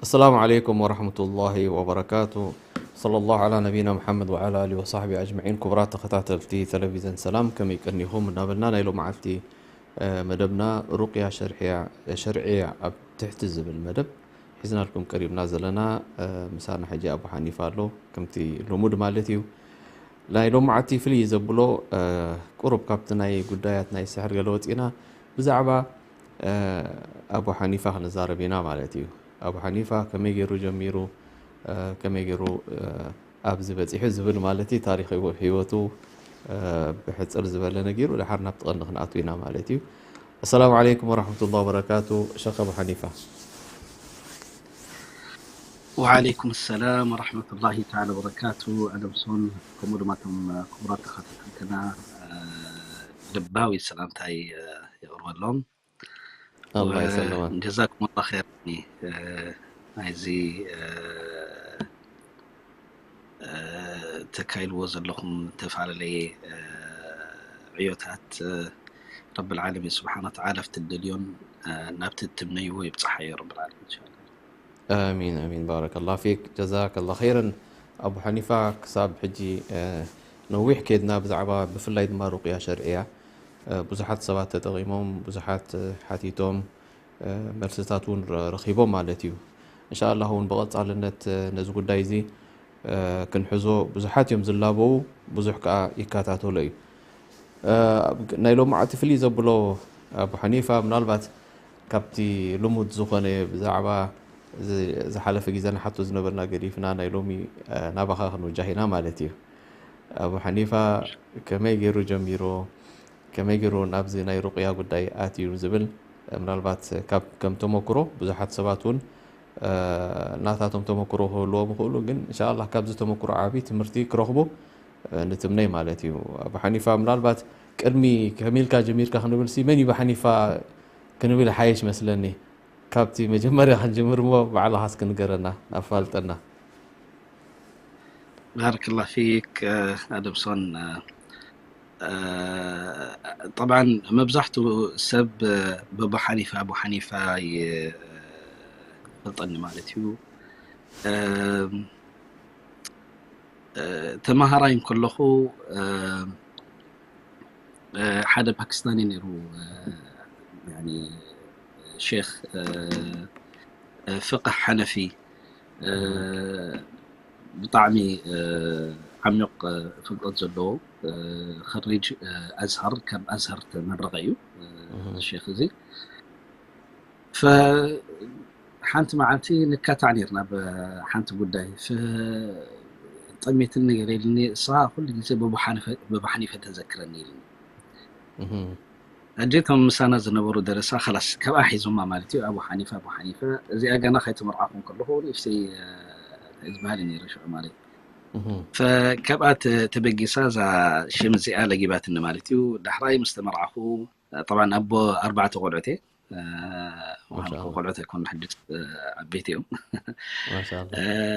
السلام عليكم ورحمة الله وبركاته. صلى الله على نبينا محمد وعلى آله وصحبه أجمعين. ክቡራት ተኸታተልቲ ቴሌቪዝን ሰላም፣ ከመይ ቀኒኹም እናበልና፣ ናይ ሎማዓልቲ መደብና ሩቅያ ሸርዕያ ኣብ ትሕቲ ዝብል መደብ ሒዝናልኩም ቀሪብና ዘለና። ምሳና ሕጂ ኣቡ ሓኒፋ ኣሎ፣ ከምቲ ልሙድ ማለት እዩ። ናይ ሎማዓልቲ ፍልይ ዘብሎ፣ ቁሩብ ካብቲ ናይ ጉዳያት ናይ ስሕር ገለ ወፂና፣ ብዛዕባ ኣቡ ሓኒፋ ክንዛረብ ኢና ማለት እዩ። ኣቡ ሓኒፋ ከመይ ገይሩ ጀሚሩ፣ ከመይ ገይሩ ኣብዚ በፂሑ ዝብል ማለት እዩ። ታሪክ ህይወቱ ብሕፅር ዝበለ ነጊሩ፣ ድሓር ናብቲ ቀንዲ ክንኣቱ ኢና ማለት እዩ። السلام عليكم ورحمة الله وبركاته. ሸኽ ኣቡ ሓኒፋ። وعليكم السلام ورحمة الله تعالى وبركاته. ኣደምሶን ከምኡ ድማ እቶም ክቡራት ተኸታተልትና ልባዊ ሰላምታይ የቕርበሎም። الله يسلمك. جزاكم الله خير ናይዚ ተካይልዎ ዘለኹም ተፈላለየ ዕዮታት ረብል ዓለሚን ስብሓን ወተዓላ ኣብቲ እትደልዮን ናብቲ እትምነይዎ ይብፅሓዮ ረብል ዓለሚን ኢንሻላህ። ኣሚን ኣሚን። ባረከላህ ፊክ፣ ጀዛከላህ ኸይረን። ኣቡ ሓኒፋ፣ ክሳብ ሕጂ ነዊሕ ከይድና ብዛዕባ ብፍላይ ድማ ሩቅያ ሸርዕያ ብዙሓት ሰባት ተጠቒሞም፣ ብዙሓት ሓቲቶም፣ መልስታት እውን ረኺቦም ማለት እዩ። እንሻኣላህ እውን ብቐፃልነት ነዚ ጉዳይ እዚ ክንሕዞ ብዙሓት እዮም ዝላበዉ፣ ብዙሕ ከዓ ይከታተሎ እዩ። ናይ ሎማዓቲ ፍልይ ዘብሎ ኣቡ ሓኒፋ ምናልባት ካብቲ ልሙድ ዝኾነ ብዛዕባ ዝሓለፈ ግዜ ንሓቶ ዝነበርና ገዲፍና ናይ ሎሚ ናባኻ ክንውጃህ ኢና ማለት እዩ። ኣቡ ሓኒፋ ከመይ ገይሩ ጀሚሩ፣ ከመይ ገይሩ ናብዚ ናይ ሩቅያ ጉዳይ ኣትዩ ዝብል ምናልባት ካብ ከም ተመክሮ ብዙሓት ሰባት እውን ናታቶም ተመክሮ ክህልዎም ይኽእሉ፣ ግን እንሻላ ካብዚ ተመክሮ ዓብዪ ትምህርቲ ክረኽቡ ንትምነይ ማለት እዩ። ኣቡ ሓኒፋ ምናልባት ቅድሚ ከመይ ኢልካ ጀሚርካ ክንብል ሲ መን እዩ ሓኒፋ ክንብል ሓየሽ መስለኒ። ካብቲ መጀመርያ ክንጅምር እሞ ባዕልኻ እስኪ ንገረና፣ ኣፋልጠና። ባረከላህ ፊክ ኣደምሶን። ጠብዓን መብዛሕትኡ ሰብ በቡ ሓኒፋ ኣቡ ሓኒፋ ይፈልጠኒ ማለት እዩ። ተመሃራይ እንከለኹ ሓደ ፓኪስታኒ ነይሩ፣ ሼክ ፍቅህ ሓነፊ፣ ብጣዕሚ ዓሚቕ ፍልጠት ዘለዎ ኸሪጅ ኣዝሃር፣ ካብ ኣዝሃር ተመረቐ እዩ ሼክ እዚ። ሓንቲ መዓልቲ ንካታዕ ነርና ብሓንቲ ጉዳይ፣ ጠሚትኒ ገለ ኢልኒ፣ እሳ ኩሉ ግዜ በቡ ሓኒፈ ተዘክረኒ ኢልኒ። ሕጂ እቶም ምሳና ዝነበሩ ደረሳ ከላስ ካብኣ ሒዞማ ማለት እዩ። ኣቡ ሓኒፈ ኣቡ ሓኒፈ እዚኣ ገና ከይተመርዓኹ ከለኹ ንእሽተይ ዝበሃል ነይሩ ሽዑ ማለት እዩ። ካብኣ ተበጊሳ እዛ ሽም እዚኣ ለጊባትኒ ማለት እዩ። ዳሕራይ ምስ ተመርዓኹ ጠብዓን ኣቦ ኣርባዕተ ቆልዑት እየ። ቆልዑት ኣይኮኑ ሕጂ ዓበይቲ እዮም።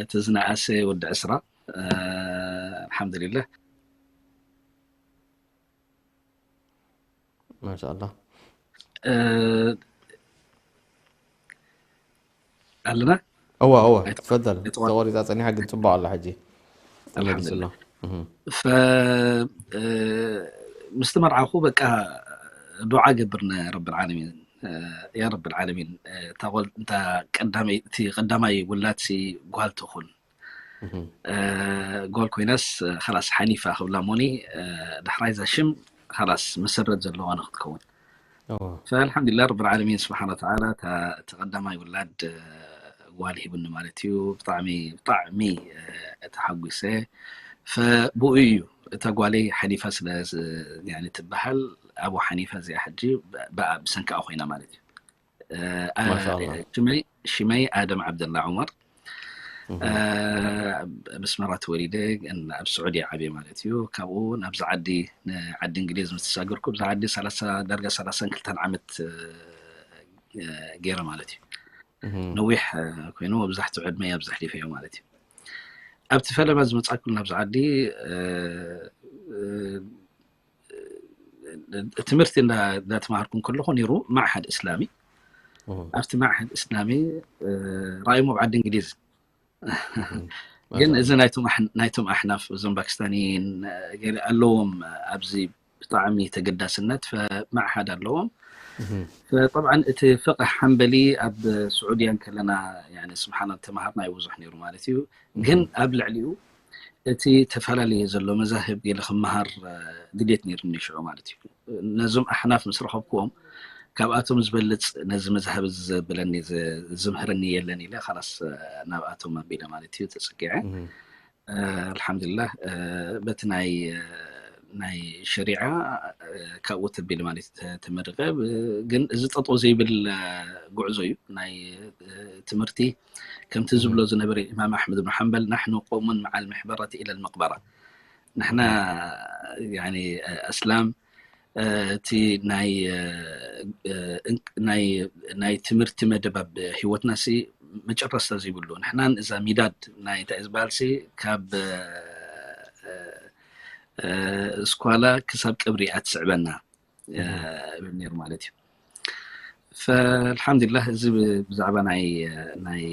እቲ ዝነኣሰ ወዲ ዕስራ። ኣልሓምዱሊላህ። ማሻኣላ። ኣለና። እዋ እዋ፣ ትፈደል። ተቆሪፃ ፀኒሓ ግን ፅቡቅ ኣላ ሕጂ ተመሊሱ ኣሎ። ፈ ምስ ተመርዓኹ በቃ ዱዓ ገብር ንረብል ዓለሚን፣ ያ ረብል ዓለሚን፣ እታ ቀዳማይ ውላድሲ ጓል ትኹን፣ ጓል ኮይናስ ኸላስ ሓኒፋ ክብላ እሞኒ፣ ዳሕራይ እዛ ሽም ኸላስ መሰረት ዘለዋ ንክትከውን። ፈኣልሓምዱሊላህ ረብል ዓለሚን ስብሓነ ወተዓላ እቲ ቀዳማይ ውላድ ጓል ሂቡኒ ማለት እዩ። ብጣዕሚ ብጣዕሚ ተሓጒሰ። ፈብኡ እዩ እታ ጓለይ ሓኒፋ ስለ ትበሃል፣ ኣቡ ሓኒፋ እዚኣ ሕጂ ብኣ ብሰንካኣ ኮይና ማለት እዩ። ሽመይ ኣደም ዓብደላ ዑመር። ኣብ ኣስመራ ተወሊደ፣ ኣብ ስዑድያ ዓብየ ማለት እዩ። ካብኡ ናብዚ ዓዲ፣ ንዓዲ እንግሊዝ ምስ ተሳገርኩ፣ ኣብዚ ዓዲ ሰላሳ፣ ዳርጋ ሰላሳን ክልተን ዓመት ገይረ ማለት እዩ። ነዊሕ ኮይኑ፣ መብዛሕትኡ ዕድመይ ኣብዚ ኣሕሊፈዮ ማለት እዩ። ኣብቲ ፈለማ ዝመጻእኩሉ ናብዚ ዓዲ ትምህርቲ እንዳተማሃርኩ ከለኹ ነይሩ ማዕሓድ እስላሚ። ኣብቲ ማዕሓድ እስላሚ ራእዮም ኣብ ዓዲ እንግሊዝ። ግን እዚ ናይቶም ኣሕናፍ፣ እዞም ፓኪስታኒን ገለ ኣለዎም ኣብዚ ብጣዕሚ ተገዳስነት፣ ማዕሓድ ኣለዎም። ጠብዓን እቲ ፍቅህ ሓንበሊ ኣብ ስዑድያ ከለና ስብሓና ተማሃርናዮ ብዙሕ ነይሩ ማለት እዩ። ግን ኣብ ልዕሊኡ እቲ ተፈላለየ ዘሎ መዛህብ ገለ ክመሃር ድሌት ነይሩኒ ሽዑ ማለት እዩ። ነዞም ኣሕናፍ ምስ ረኸብክዎም፣ ካብኣቶም ዝበልጽ ነዚ መዛህብ እዚ ዘብለኒ፣ ዝምህረኒ የለን ኢለ፣ ካላስ ናብኣቶም ኣቢለ ማለት እዩ ተጸጊዐ። ኣልሓምዱሊላህ፣ በቲ ናይ ናይ ሸሪዓ ካብኡ ተቢለ ማለት ተመሪቐ። ግን እዚ ጠጠው ዘይብል ጉዕዞ እዩ ናይ ትምህርቲ። ከምቲ ዝብሎ ዝነበረ ኢማም ኣሕመድ ብን ሓንበል፣ ናሕኑ ቆሙን መዓል ምሕበረቲ ኢለል መቅበራ። ንሕና ኣስላም እቲ ናይ ናይ ትምህርቲ መደብ ኣብ ህይወትና ሲ መጨረስታ ዘይብሉ፣ ንሕናን እዛ ሚዳድ ናይ እንታይ ዝበሃል ሲ ካብ እስኳላ ክሳብ ቀብሪ እያ ትስዕበና እብል ነይሩ ማለት እዩ። ፈኣልሓምዱሊላህ፣ እዚ ብዛዕባ ናይ ናይ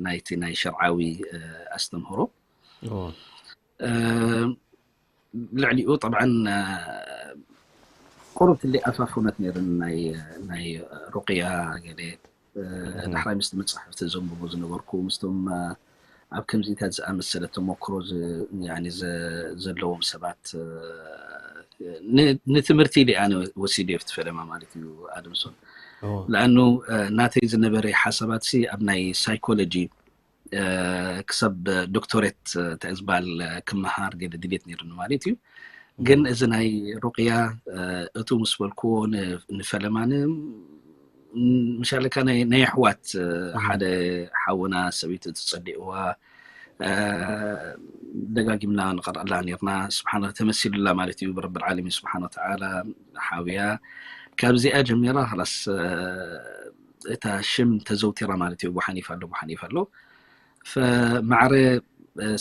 ናይቲ ናይ ሸርዓዊ ኣስተምህሮ። ልዕሊኡ ጠብዓን ቁሩብ ትልይ ኣፋፍነት ነይርን ናይ ናይ ሩቅያ ገለ ዳሕራይ ምስቲ መጻሕፍቲ ዘንብቦ ዝነበርኩ ምስቶም ኣብ ከምዚታት ዝኣመሰለ ተመክሮ ዘለዎም ሰባት ንትምህርቲ ኢለ ኣነ ወሲደ ኣብቲ ፈለማ ማለት እዩ ኣደምሶን። ለኣኑ ናተይ ዝነበረ ሓሳባት ሲ ኣብ ናይ ሳይኮሎጂ ክሳብ ዶክቶሬት እንታይ ዝበሃል ክመሃር ገለ ድሌት ነይሩኒ ማለት እዩ። ግን እዚ ናይ ሩቅያ እቱ ምስ በልክዎ ንፈለማን ምሻለካ ናይ ኣሕዋት ሓደ ሓውና ሰበይቱ ትጸሊእዋ ደጋጊምና ንቐርኣላ ነርና። ስብሓን ተመሲሉላ ማለት እዩ ብረብል ዓለሚን ስብሓን ወተዓላ ሓውያ። ካብዚኣ ጀሚራ ላስ እታ ሽም ተዘውቲራ ማለት እዩ። ቡሓኒፍ ኣሎ ቡሓኒፍ ኣሎ። ፈማዕረ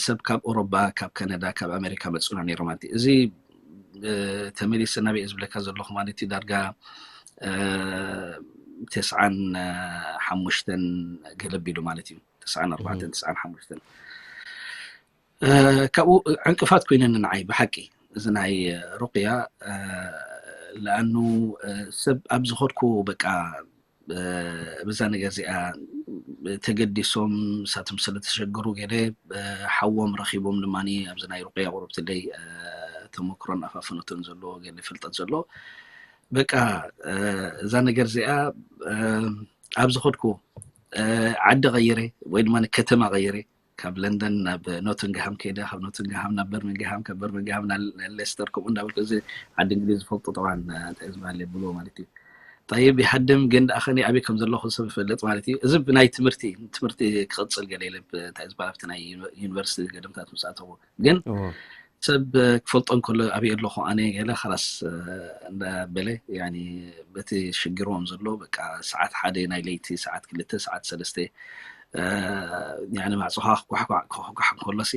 ሰብ ካብ ኦሮባ፣ ካብ ካናዳ፣ ካብ ኣሜሪካ መፅኡና ነይሩ ማለት እዩ። እዚ ተመሊሰ ናበይ ዝብለካ ዘለኹ ማለት እዩ ዳርጋ ተስዓን ሓሙሽተን ገለቢሉ ማለት እዩ። ተስዓን ኣርባዕተን ተስዓን ሓሙሽተን ካብኡ ዕንቅፋት ኮይነኒ ንዓይ ብሓቂ እዚ ናይ ሩቅያ። ለኣኑ ሰብ ኣብ ዝኸድኩ በቃ ብዛ ነገር እዚኣ ተገዲሶም ንሳቶም ስለተሸገሩ ገለ ሓዎም ረኺቦም ድማ ኣብዚ ናይ ሩቅያ ቁሩብትለይ ተመክሮን ኣፋፍነቶን ዘለዎ ገለ ፍልጠት ዘለዎ በቃ እዛ ነገር እዚኣ ኣብ ዝኸድኩ ዓዲ ቀይረ ወይ ድማ ከተማ ቀይረ ካብ ለንደን ናብ ኖቲንግሃም ከይደ ካብ ኖቲንግሃም ናብ በርሚንግሃም ካብ በርሚንግሃም ናብ ሌስተር ከምኡ እንዳበልኩ እዚ ዓዲ እንግሊዝ ዝፈልጡ ጠባን እንታይ ዝበሃል የብልዎ ማለት እዩ። ጠይብ ይሃድም ግን ደኣ ከኒ ኣበይ ከም ዘለኹ ሰብ ይፈልጥ ማለት እዩ። እዚ ብናይ ትምህርቲ ትምህርቲ ክቕፅል ገለ ኢለ እንታይ ዝበሃል ኣብቲ ናይ ዩኒቨርሲቲ ገደምታት ምስ ኣተኹ ግን ሰብ ክፈልጦ እንከሎ ኣበይ ኣለኹ ኣነ ገለ ኸላስ እንዳበለ ያኒ በቲ ሽግርዎም ዘሎ በቃ ሰዓት ሓደ ናይ ለይቲ ሰዓት ክልተ ሰዓት ሰለስተ ያኒ ማዕፆኻ ክኳሕኳሕ ክኳሕኳሕ እንከሎሲ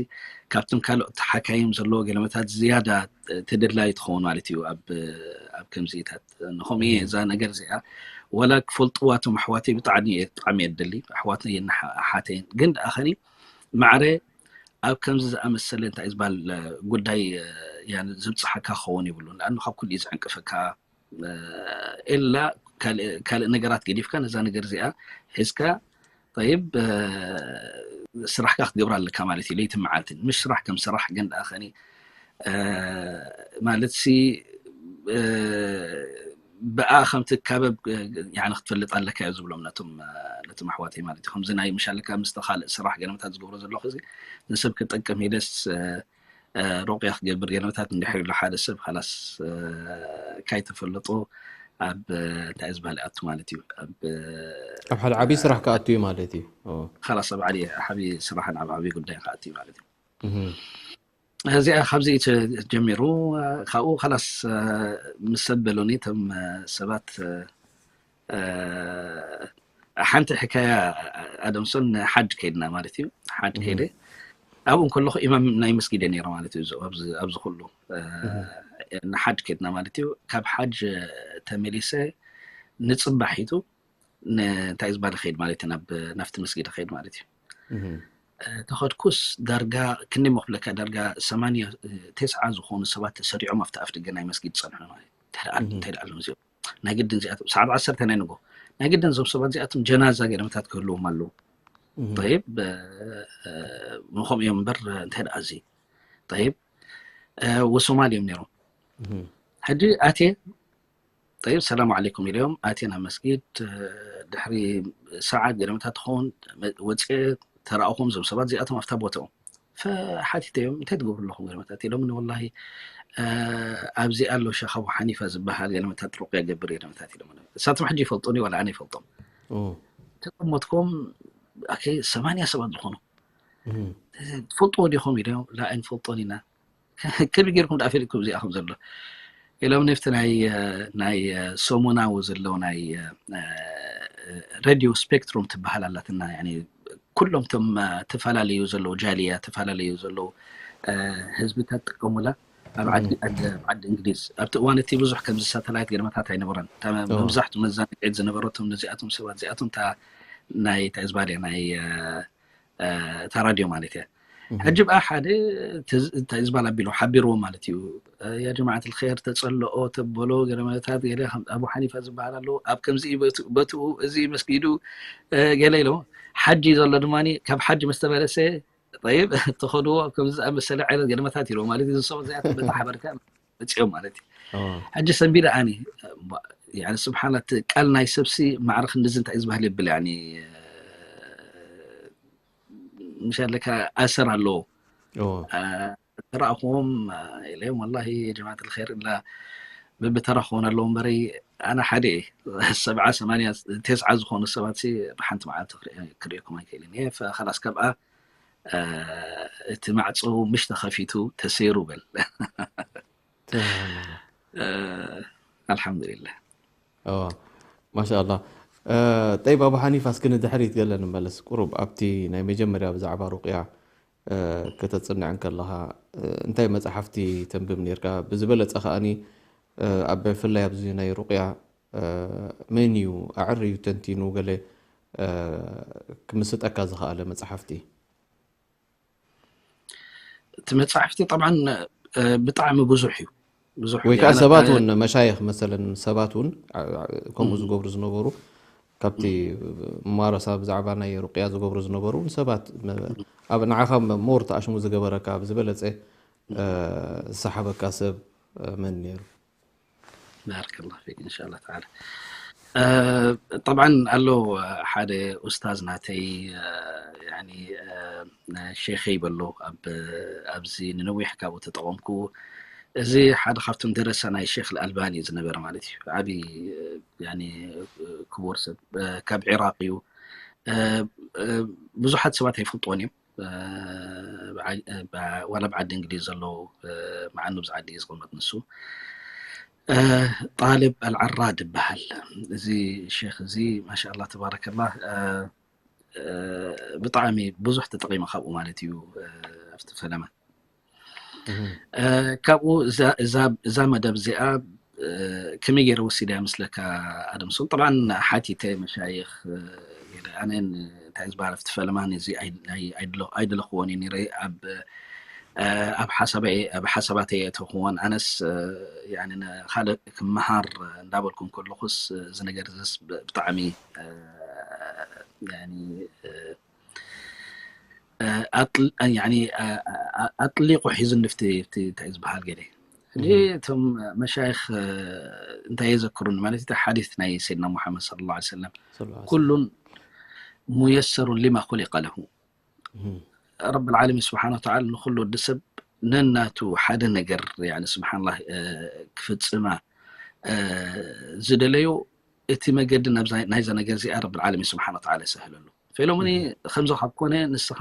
ካብቶም ካልኦት ሓካይም ዘለዎ ገለመታት ዝያዳ ተደላዩ ትኸውን ማለት እዩ። ኣብ ኣብ ከምዚታት ንኸምኡ እየ እዛ ነገር እዚኣ ወላ ክፈልጥዋ እቶም ኣሕዋተይ ብጣዕሚ እየ ብጣዕሚ እየ ደሊ ኣሕዋተይ ኣሓተይን ግን ደኣ ኸኒ ማዕረ ኣብ ከምዚ ዝኣመሰለ እንታይ ዝበሃል ጉዳይ ዝብፅሓካ ክኸውን የብሉን። ንኣኑ ካብ ኩሉ እዩ ዝዕንቅፈካ። ኤላ ካልእ ነገራት ገዲፍካ ነዛ ነገር እዚኣ ሒዝካ ጠይብ ስራሕካ ክትገብር ኣለካ ማለት እዩ። ለይትን መዓልትን ምሽ ስራሕ ከም ስራሕ ግን ደኣ ኸኒ ማለት ሲ ብኣ ከም ትካበብ ክትፈልጥ ኣለካ እዩ ዝብሎም ነቶም ነቶም ኣሕዋተይ ማለት እዩ። ከምዚ ናይ ምሽ ኣለካ ምስቲ ካልእ ስራሕ ገለመታት ዝገብሮ ዘለኹ እዚ ንሰብ ክጠቅም ኢለስ ሩቅያ ክገብር ገለመታት እንድሕር ኢሉ ሓደ ሰብ ካላስ ካይተፈለጦ ኣብ እንታይ ዝበሃል ኣቱ ማለት እዩ ኣብ ኣብ ሓደ ዓብዪ ስራሕ ክኣቱ እዩ ማለት እዩ። ካላስ ኣብ ዓብዪ ስራሕን ኣብ ዓብዪ ጉዳይ ክኣቱ እዩ ማለት እዩ። እዚኣ ካብዚ ጀሚሩ ካብኡ ካላስ ምስ ሰብ በሉኒ እቶም ሰባት ሓንቲ ሕካያ ኣደምሶን ሓድ ከይድና ማለት እዩ። ሓድ ከይደ ኣብኡ እንከለኹ ኢማም ናይ መስጊድ ነይረ ማለት እዩ። ኣብዚ ኩሉ ንሓጅ ከድና ማለት እዩ። ካብ ሓጅ ተመሊሰ ንፅባሒቱ እንታይ ዝበሃል ከይድ ማለት እዩ፣ ናብቲ መስጊድ ከይድ ማለት እዩ። ተኸድኩስ ዳርጋ ክንደይ መክብለካ ዳርጋ ሰማንያ ተስዓ ዝኾኑ ሰባት ተሰሪዖም ኣብቲ ኣፍ ደገ ናይ መስጊድ ፀንሑ ማለት እዩ። እንታይ ደኣ ኣለዉ እዚኦም ናይ ግድን እዚኣቶም ሰዓት ዓሰርተ ናይ ንጎ ናይ ግድን እዞም ሰባት እዚኣቶም ጀናዛ ገለመታት ክህልዎም ኣለዉ። ጠይብ ምኾም እዮም እምበር እንታይ ደኣ እዚ ጠይብ ወሶማል እዮም ነይሮም። ሕጂ ኣቴ ጠይብ ሰላም ዓለይኩም ኢለዮም ኣቴ ናብ መስጊድ ድሕሪ ሰዓት ገለመታት ትኸውን ወፅኤ ተረኣኹም። እዞም ሰባት እዚኣቶም ኣብታ ቦታኦም ፈሓቲተዮም እንታይ ትገብሩ ኣለኹም ገለመታት ኢሎምኒ። ወላሂ ኣብዚ ኣሎ ሸኽ ኣቡ ሓኒፋ ዝበሃል ገለመታት ሩቅያ ገብር ገለመታት ኢሎም። እሳቶም ሕጂ ይፈልጡኒ ዋላ ኣነ ይፈልጦም። ተቀመጥኩም ሰማንያ ሰባት ዝኾኑ ትፈልጥዎ ዲኹም ኢሎም ላ ኣይንፈልጦን ኢና። ከመይ ጌርኩም ደኣ ፈሊጥኩም እዚኣ ከም ዘሎ ኢሎም ነፍቲ ናይ ናይ ሰሙናዊ ዘሎ ናይ ሬድዮ ስፔክትሩም ትበሃል ኣላትና። ኩሎም ቶም ተፈላለዩ ዘለዉ ጃልያ ተፈላለዩ ዘለዉ ህዝብታት ጥቀሙላ ኣብ ዓዲ እንግሊዝ ኣብቲ እዋን እቲ ብዙሕ ከምዚ ሳተላይት ገለመታት ኣይነበረን። መብዛሕቱ መዘናግዒት ዝነበረቶም ነዚኣቶም ሰባት እዚኣቶም እታ ናይ ተዝባልያ ናይ እታ ራድዮ ማለት እያ። ሕጂ ብኣ ሓደ እንታይ ዝባል ኣቢሉ ሓቢርዎ ማለት እዩ። ያ ጀማዓት ልኸር ተፀልኦ ተበሎ ገለመታት ገለ ኣቡ ሓኒፋ ዝበሃል ኣለዎ ኣብ ከምዚ በትኡ እዚ መስጊዱ ገለ ኢሎ ሓጂ ዘሎ ድማ ካብ ሓጂ መስተመለሰ ጠይብ ተኸድዎ ኣብ ከምዚ ዝኣመሰለ ዓይነት ገለመታት ኢሎ ማለት እዩ። ዝሰቡ እዚኣቶም በታ ሓበርካ መፅኦም ማለት እዩ። ሕጂ ሰንቢደ ኣኒ ስብሓን ቃል ናይ ሰብሲ ማዕረ ክንድዚ እንታይ ዝበሃል የብል ምሽ ኣለካ ኣሰር ኣለዎ ተረእኹዎም ኢለዮም ወላ ጀማት ልር ላ ብብተራ ክኾን ኣለዎ እምበሪ ኣነ ሓደ እየ ሰብዓ ሰማንያ ተስዓ ዝኾኑ ሰባት ብሓንቲ መዓልቲ ክርእዮም ኣይክእልን እየ። ከላስ ካብኣ እቲ ማዕፀው ምሽ ተኸፊቱ ተሰይሩ በል ኣልሓምዱሊላህ። ማሻ ኣላ። ጠይብ ኣቡ ሓኒፋ እስኪ ንድሕሪት ገለ ንመለስ። ቁሩብ ኣብቲ ናይ መጀመርያ ብዛዕባ ሩቅያ ከተፅንዕ እንከለኻ እንታይ መፅሓፍቲ ተንብብ ነርካ? ብዝበለፀ ከኣኒ ኣብ ብፍላይ ኣብዚ ናይ ሩቅያ መን እዩ ኣዕርዩ ተንቲኑ ገለ ክምስጠካ ዝኸኣለ መፅሓፍቲ? እቲ መፅሓፍቲ ጠብዓን ብጣዕሚ ብዙሕ እዩ። ብዙሕ ወይ ከዓ ሰባት እውን መሻይኽ መሰለን ሰባት እውን ከምኡ ዝገብሩ ዝነበሩ ካብቲ ማረሳ ብዛዕባ ናይ ሩቅያ ዝገብሩ ዝነበሩ እውን ሰባት ኣብ ንዓኻ ሞር ተኣሽሙ ዝገበረካ ብዝበለፀ ዝሰሓበካ ሰብ መን ነይሩ? ባረከላሁ ፊክ እንሻላ ተዓላ። ጠብዓን ኣሎ ሓደ ኡስታዝ ናተይ ሼኸይ በሎ ኣብዚ ንነዊሕ ካብኡ ተጠቐምኩ። እዚ ሓደ ካብቶም ደረሳ ናይ ሼክ ኣልባኒ እዩ ዝነበረ ማለት እዩ። ዓብዪ ክቡር ሰብ ካብ ዒራቅ እዩ። ብዙሓት ሰባት ኣይፈልጥዎን እዮም። ዋላ ኣብ ዓዲ እንግሊዝ ዘለዉ መዓኑ ብዚ ዓዲ እዩ ዝቕመጥ ንሱ ጣልብ ኣልዓራድ ይበሃል። እዚ ሼክ እዚ ማሻላ ተባረከላ ብጣዕሚ ብዙሕ ተጠቂመ ካብኡ ማለት እዩ ኣብቲ ፈለማ ካብኡ እዛ መደብ እዚኣ ከመይ ገይረ ወሲደ ምስለካ ኣደምሶም ጠብዓን ሓቲተ መሻይኽ ኣነ እንታይ ዝበሃል ኣብቲ ፈለማን እዚ ኣይደለኽዎን እዩ ነረ ኣብ ኣብ ሓሳባተይ እየ ተኽዎን ኣነስ ካልእ ክመሃር እንዳበልኩ ከለኹስ እዚ ነገር ዝስ ብጣዕሚ ኣጥሊቁ ሒዙ ንፍቲ እንታይ ዝበሃል ገለ ሕጂ እቶም መሻይኽ እንታይ የዘክሩኒ ማለት እቲ ሓዲስ ናይ ሰይድና ሙሓመድ صلى الله عليه وسلم ኩሉን ሙየሰሩን ሊማ ኩሊቀ ለሁ ረብ ልዓለሚን ስብሓን ወተዓላ ንኩሉ ወዲ ሰብ ነናቱ ሓደ ነገር፣ ያኒ፣ ስብሓንላህ፣ እ፣ ክፍጽማ፣ እ፣ ዝደለዩ፣ እቲ መገዲ ናብዛ-፣ ናይዛ ነገር እዚኣ ረብል ዓለሚን ስብሓን ወተዓላ ይሰህለሉ። ፈኢሎምኒ፣ እህ። ከምዚ ካብ ኮነ ንስኻ፣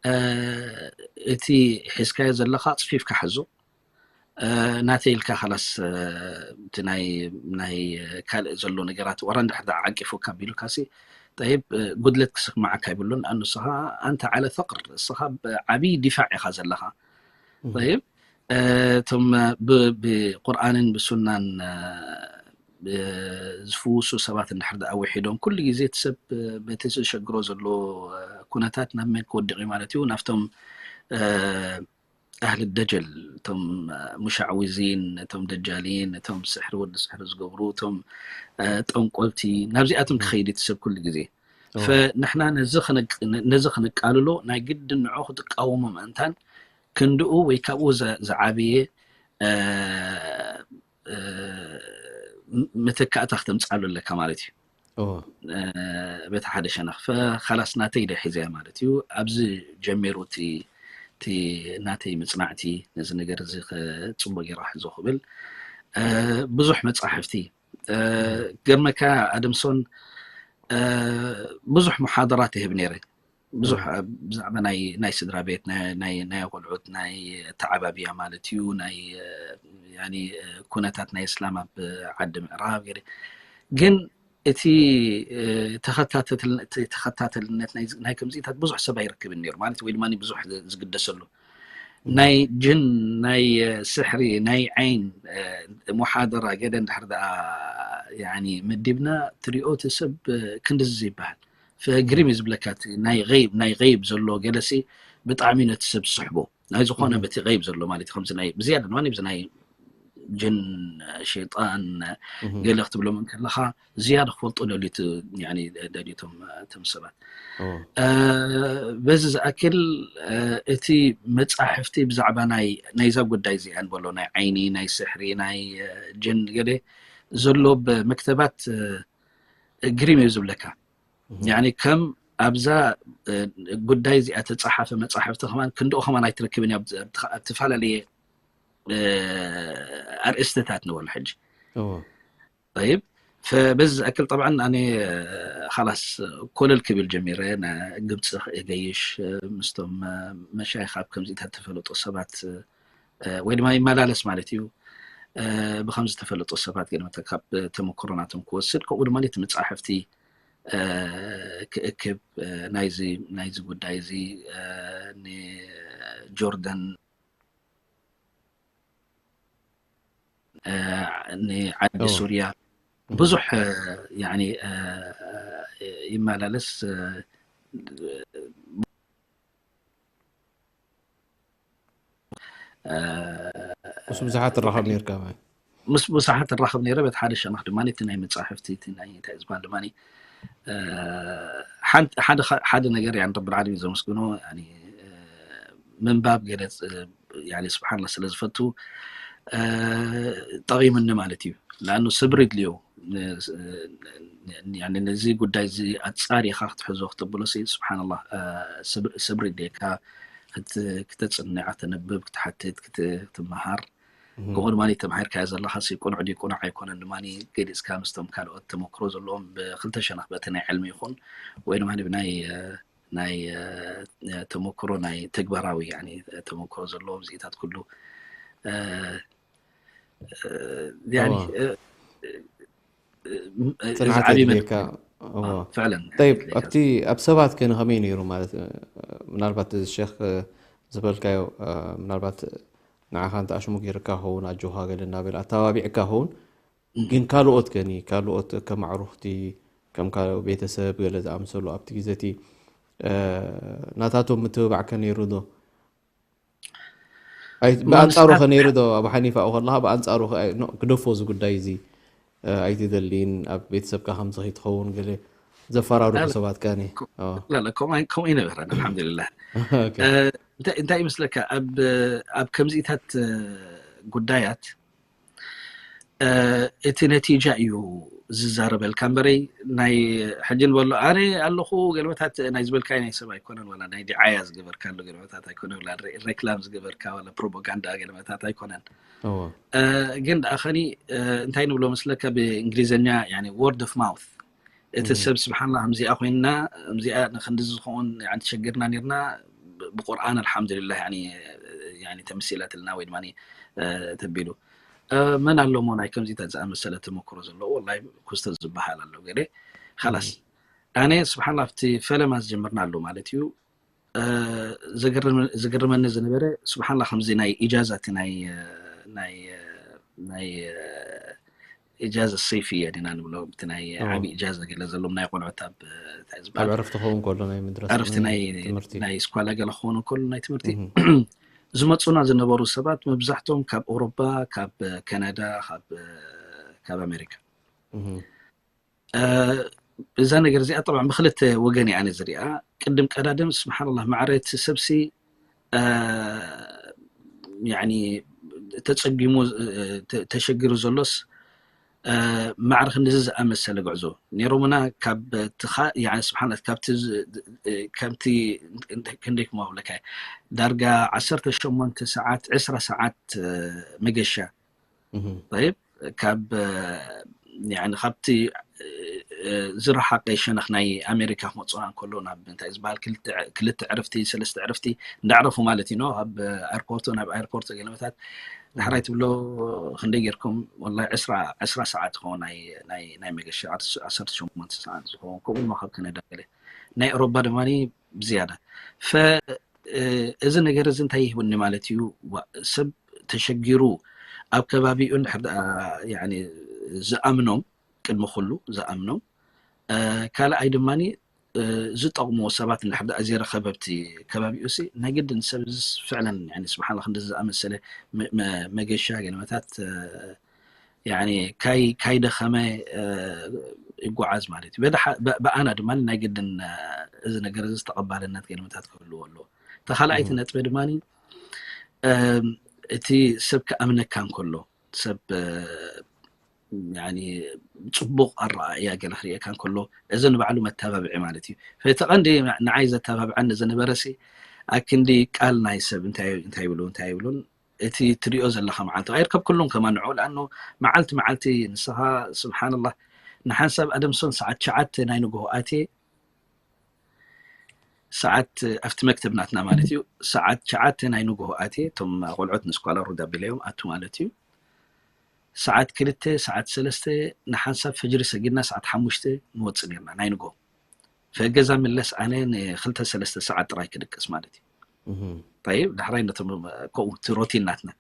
እ፣ እቲ ሒዝካዮ ዘለኻ ጽፊፍካ ሓዞ። እ፣ ናተይ ኢልካ፣ ኻላስ፣ እ፣ እቲ ናይ፣ ናይ ካልእ ዘሎ ነገራት ዋላ እንድሕር ደኣ ዓቂፉካ ኣቢሉካሲ፣ ጠይብ፣ እ፣ ጉድለት ክስማዓካ ይብሉን። ኣኑ ንስኻ ኣንተ ዓለ ፈቅር፣ ንስኻ ኣብ ዓብዪ ዲፋዕ ኢኻ ዘለኻ። እህ። ጠይብ፣ እ፣ እቶም ብ-፣ ብቁርኣንን ብሱናን፣ እ፣ ብ-፣ ዝፍውሱ ሰባት እንድሕር ደኣ ውሒዶም፣ ኩሉ ግዜ እቲ ሰብ፣ እ፣ በቲ ዝሸግሮ ዘሎ፣ እ፣ ኩነታት ናብ መን ክወድቕ እዩ ማለት እዩ? ናብቶም፣ እ፣ ኣህሊ ደጀል፣ እቶም፣ እ፣ ሙሻዕዊዚን፣ እቶም ደጃሊን፣ እቶም ስሕሪ፣ ወዲ ስሕሪ ዝገብሩ፣ እቶም፣ እ፣ ጠንቆልቲ፣ ናብዚኣቶም እም። ክኸይድ እቲ ሰብ ኩሉ ግዜ። እዎ። ፈንሕና ነዚ ክነቅ-፣ ነዚ ክንቃልሎ ናይ ግድን ንዑ ክትቃወሞ ምእንታን ክንድኡ ወይ ካብኡ ዘ-፣ ዝዓበየ፣ እ፣ እ፣ ም-፣ መተካእታ ክተምጽኣሉ ኣለካ ማለት እዩ። እዎ። እ፣ በቲ ሓደ ሸነኽ፣ ፈ-፣ ኻላስ ናተይ ዶ ሒዘያ ማለት እዩ። ኣብዚ ጀሚሩ እቲ፣ እቲ ናተይ መጽናዕቲ ነዚ ነገር እዚ ከ-፣ ጽቡቅ ገይረ ክሕዞ ክብል፣ እ፣ ብዙሕ መጻሕፍቲ፣ እ፣ ገርመካ ኣደምሶን፣ እ፣ ብዙሕ ሙሓደራት ይህብ ነይረ። ብዙሕ እም። ኣብ ብዛዕባ ናይ፣ ናይ ስድራ ቤት፣ ናይ፣ ናይ፣ ናይ ቆልዑት፣ ናይ ኣተዓባብያ ማለት እዩ፣ ናይ፣ እ፣ ያኒ፣ እ፣ ኩነታት ናይ እስላም ኣብ ዓዲ ምዕራብ ገለ። ግን እቲ፣ እ፣ ተኸታተል-፣ እቲ ተኸታተልነት ናይ፣ ናይ ከምዚታት ብዙሕ ሰብ ኣይረክብን ነይሩ ማለት፣ ወይ ድማ ብዙሕ ዝ-፣ ዝግደሰሉ። እም። ናይ ጅን፣ ናይ፣ እ፣ ስሕሪ፣ ናይ ዓይን፣ እ፣ ሙሓደራ ገለ እንድሕር ደኣ፣ ያኒ፣ መዲብና ትሪኦ እቲ ሰብ፣ እ፣ ክንድዚ ዘይበሃል። ፈግሪም እዩ ዝብለካ፣ እቲ ናይ ገይብ፣ ናይ ገይብ ዘሎ ገለሲ ብጣዕሚ ነቲ ሰብ ዝስሕቦ። ናይ ዝኾነ እህ። በቲ ገይብ ዘሎ ማለት እዩ። ከምዚ ናይ፣ ብዝያዳ ድማ ብዚ ናይ ጅን፣ ሸይጣን፣ እህ። ገለ ክትብሎም እንከለኻ፣ ዝያዳ ክፈልጡ ደልዩ እቲ፣ ያኒ፣ ደልዩ እቶም፣ እቶም ሰባት። እዎ። እ፣ በዚ ዝኣክል፣ እ፣ እቲ መጻሕፍቲ ብዛዕባ ናይ፣ ናይዛ ጉዳይ እዚኣ ንበሎ፣ ናይ ዓይኒ፣ ናይ ስሕሪ፣ ናይ፣ እ፣ ጅን ገለ ዘሎ ብመክተባት፣ እ፣ ግሪም እዩ ዝብለካ። እህ። ያኒ ከም ኣብዛ፣ እ፣ ጉዳይ እዚኣ ተጻሓፈ መጻሕፍቲ ከማን ክንድኡ ከማን ኣይትረክብን እያ ኣብ፣ ኣብ፣ ኣብ ዝተፈላለየ፣ እ፣ ኣርእስትታት ንበሎ ሕጂ። እዎ። ጠይብ፣ ፈበዚ ዝኣክል ጠብዓን ኣነ፣ እ፣ ኻላስ ኮለል ክብል ጀሚረ፣ ና-፣ ግብጺ ክገይሽ፣ እ፣ ምስቶም፣ እ፣ መሻይኽ ኣብ ከምዚታት ተፈለጦ ሰባት፣ እ፣ ወይ ድማ ይመላለስ ማለት እዩ። እ፣ ብኸምዚ ተፈለጦ ሰባት ገለ መተ-፣ ካብ ተመክሮ ናቶም ክወስድ፣ ከምኡ ድማ እቲ መጻሕፍቲ፣ እ፣ ክእክብ፣ እ፣ ናይዚ፣ ናይዚ ጉዳይ እዚ፣ እ፣ ንጆርደን፣ እ፣ ንዓዲ እዎ። ሱርያ እህ። ብዙሕ፣ እ፣ ያኒ፣ እ፣ ይመላለስ፣ እ፣ እ፣ ምስ ብዙሓት ትራኸብ ነይርካ ማለት? ምስ ብዙሓት እራኸብ ነይረ። በቲ ሓደ ሸነኽ ድማ እቲ ናይ መጻሕፍቲ፣ እቲ ናይ እንታይ ዝበሃል ድማ፣ እ፣ ሓንቲ፣ ሓደ ኸ-፣ ሓደ ነገር፣ ያኒ፣ ረብል ዓለሚን ዘመስግኖ፣ ያኒ፣ እ፣ ምንባብ ገለ፣ እ፣ ያኒ፣ ስብሓንላህ ስለ ዝፈቱ፣ እ፣ ጠቒሙኒ ማለት እዩ። ለኣኑ ሰብሪ የድልዮ። ን-፣ ን-፣ ያኒ፣ ነዚ ጉዳይ እዚ ኣጻሪኻ ክትሕዞ ክተብሎ ሲ፣ ስብሓንላህ፣ እ፣ ሰብ-፣ ሰብሪ የድልየካ። ክት-፣ ክተጽንዕ፣ ክተንብብ፣ ክትሓትት፣ ክት-፣ ክትመሃር። እህ። ከምኡ ድማ ተማሂርካዮ ዘለኻ ሲ፣ ቅኑዕ ድዩ ቅኑዕ ኣይኮነን ድማ ገሊጽካ ምስቶም ካልኦት ተመክሮ ዘለዎም ብክልተ ሸነኽ፣ በቲ ናይ ዕልሚ ይኹን ወይ ድማ ብናይ፣ እ፣ ናይ፣ እ፣ ተመክሮ ናይ ተግባራዊ፣ ያኒ፣ ተመክሮ ዘለዎም ዚታት ኩሉ፣ እ፣ እ፣ ያኒ፣ እዎ። እ፣ እ፣ እ፣ ጽንዓት ዝዓቢ መድ-፣ የድልየካ። እዎ። አ፣ ፍዕለን ጠይብ፣ የድልየካ። ኣብቲ፣ ኣብ ሰባት ከ ንኸመይ ነይሩ ማለት፣ እ፣ ምናልባት እዚ ሸኽ፣ እ፣ ዝበልካዮ፣ እ፣ ምናልባት ንዓኻ እንተ ኣሽሙ ገይርካ ኸውን፣ ኣጆኻ ገለ እናበለ ኣተባቢዕካ ኸውን፣ እም። ግን ካልኦት ከኒ፣ ካልኦት ከም ኣዕሩኽቲ፣ ከም ካልኦ ቤተሰብ ገለ ዝኣምሰሉ ኣብቲ ግዜ እቲ፣ እ፣ ናታቶም ምትብባዕ ከ ነይሩ ዶ? ኣይ፣ ብኣንጻሩ ከ ነይሩ ዶ? ኣብ ሓኒፋኡ ከለኻ ብኣንጻሩ ከ፣ ኣይ፣ ኖ፣ ግደፎ እዚ ጉዳይ እዚ፣ እ፣ ኣይትደሊን፣ ኣብ ቤተሰብካ ከምዚ ከይትኸውን ገለ ዘፈራርሑ ላላ፣ ሰባት ከኒ? ላላ፣ ከምኡ ኣይ-፣ ከምኡ ኣይነበረን፣ ኣልሓምዱሊላህ። ኦኬ። እ፣ እንታይ፣ እንታይ ይመስለካ፣ ኣብ፣ ኣብ ከምዚታት፣ እ፣ ጉዳያት፣ እ፣ እቲ ነቲጃ እዩ ዝዛረበልካ እምበረይ ናይ ሕጂ ንበሎ ኣነ ኣለኹ ገለመታት ናይ ዝበልካይ ናይ ሰብ ኣይኮነን፣ ዋላ ናይ ዲዓያ ዝገበርካ ኣሎ ገለመታት ኣይኮነ፣ ዋላ ሬክላም ዝገበርካ ዋላ ፕሮፓጋንዳ ገለመታት ኣይኮነን። ግን ደኣ ኸኒ እንታይ ንብሎ መስለካ ብእንግሊዝኛ word of mouth፣ እቲ ሰብ ስብሓንላ ከምዚኣ ኮይንና እዚኣ ንክንዲ ዝኸውን ተሸግርና ኔርና፣ ብቁርኣን ኣልሓምዱሊላህ ተመሲላትልና ወይ ድማ ተቢሉ መን ኣለሞ ናይ ከምዚታት ዝኣመሰለ ተመክሮ ዘለዎ ወላሂ ኩስተ ዝበሃል ኣሎ ገለ ኻላስ ኣነ ስብሓንላ ኣብቲ ፈለማ ዝጀመርና ኣሎ ማለት እዩ። ዝግርመኒ ዝነበረ ስብሓንላ ከምዚ ናይ ኢጃዛ እቲ ናይ ናይ ናይ ኢጃዛ ሰይፍያ ዲና ንብሎ እቲ ናይ ዓቢ ኢጃዛ ገለ ዘሎም ናይ ቆልዑት ኣብ እንታይ ዝበሃል ዕረፍቲ ክኸውን ከሎ ናይ መድረሳ ዕረፍቲ ናይ ናይ ስኳላ ገለ ክኾኑ ከሎ ናይ ትምህርቲ ዝመፁና ዝነበሩ ሰባት መብዛሕቶም ካብ ኣውሮፓ፣ ካብ ካናዳ፣ ካብ ኣሜሪካ። እዛ ነገር እዚኣ ጠብዓ ብክልተ ወገን እየ ኣነ ዝሪኣ። ቅድም ቀዳድም ስብሓንላህ ማዕረ እቲ ሰብሲ ተፀጊሙ ተሸጊሩ ዘሎስ ማዕረ ክንድዚ ዝኣመሰለ ጉዕዞ ነይሮምና ካብ ትኻ ስብሓን ካብቲ ከምቲ ክንደይ ክመብለካ ዳርጋ ዓሰርተ ሸሞንተ ሰዓት ዕስራ ሰዓት መገሻ ይብ ካብ ካብቲ ዝረሓቀ ሸነኽ ናይ ኣሜሪካ ክመፁና እንከሎ ናብ እንታይ ዝበሃል ክልተ ዕርፍቲ ሰለስተ ዕርፍቲ እንዳዕረፉ ማለት እዩ ኣብ ኣርፖርቶ ናብ ኣርፖርቶ ገለመታት ዳሕራይ ትብሎ ክንደይ ጌርኩም ወላ ዕስራ ሰዓት ዝኸውን ናይ መገሻ ዓሰርተ ሸሞንተ ሰዓት ዝኸውን ከምኡ ካብ ከነዳ ገለ ናይ ኤሮባ ድማ ብዝያዳ ፈ እዚ ነገር እዚ እንታይ ይህብኒ ማለት እዩ ሰብ ተሸጊሩ ኣብ ከባቢኡ እንድሕር ዝኣምኖም ቅድሚ ኩሉ ዝኣምኖም ካልኣይ ድማ ዝጠቕምዎ ሰባት እንድሕር ዘይረኸበ ኣብቲ ከባቢኡ ሲ ናይ ግድን ሰብ ፍዕለን ስብሓን ክንዲ ዝኣመሰለ መገሻ ገለመታት ካይ ካይደኸመ ይጓዓዝ ማለት እዩ። ብኣና ድማ ናይ ግድን እዚ ነገር እዚ ዝተቐባልነት ገለመታት ክህልዎ ኣለዎ። ተኻልኣይቲ ነጥቢ ድማ እቲ ሰብ ክኣምነካ እንከሎ ሰብ ፅቡቕ ኣረኣእያ ገለ ክርእየካ እንከሎ እዚ ንባዕሉ መተባብዒ ማለት እዩ። እቲ ቀንዲ ንዓይ ዘተባብዐኒ ዝነበረ ሲ ኣክንዲ ቃል ናይ ሰብ እንታይ ይብሉ እንታይ ይብሉን እቲ ትሪኦ ዘለኻ መዓልቲ ኣይርከብ ኩሉም ከማንዑ ለኣኑ መዓልቲ መዓልቲ ንስኻ ስብሓንላህ ንሓንሳብ ኣደምሶን ሰዓት ሸዓተ ናይ ንግሆ ኣትየ ሰዓት ኣብቲ መክተብ ናትና ማለት እዩ ሰዓት ሸዓተ ናይ ንግሆ ኣትየ እቶም ቆልዑት ንስኳላ ሩዳ ቢለዮም ኣቱ ማለት እዩ ሰዓት ክልተ ሰዓት ሰለስተ ንሓንሳብ ፈጅሪ ሰጊድና ሰዓት ሓሙሽተ ንወፅእ ነርና ናይ ንግሆ ፈገዛ ምለስ ኣነ ንክልተ ሰለስተ ሰዓት ጥራይ ክድቅስ ማለት እዩ ይብ ዳሕራይ ነቶም ከምኡ እቲ ሮቲን ናትና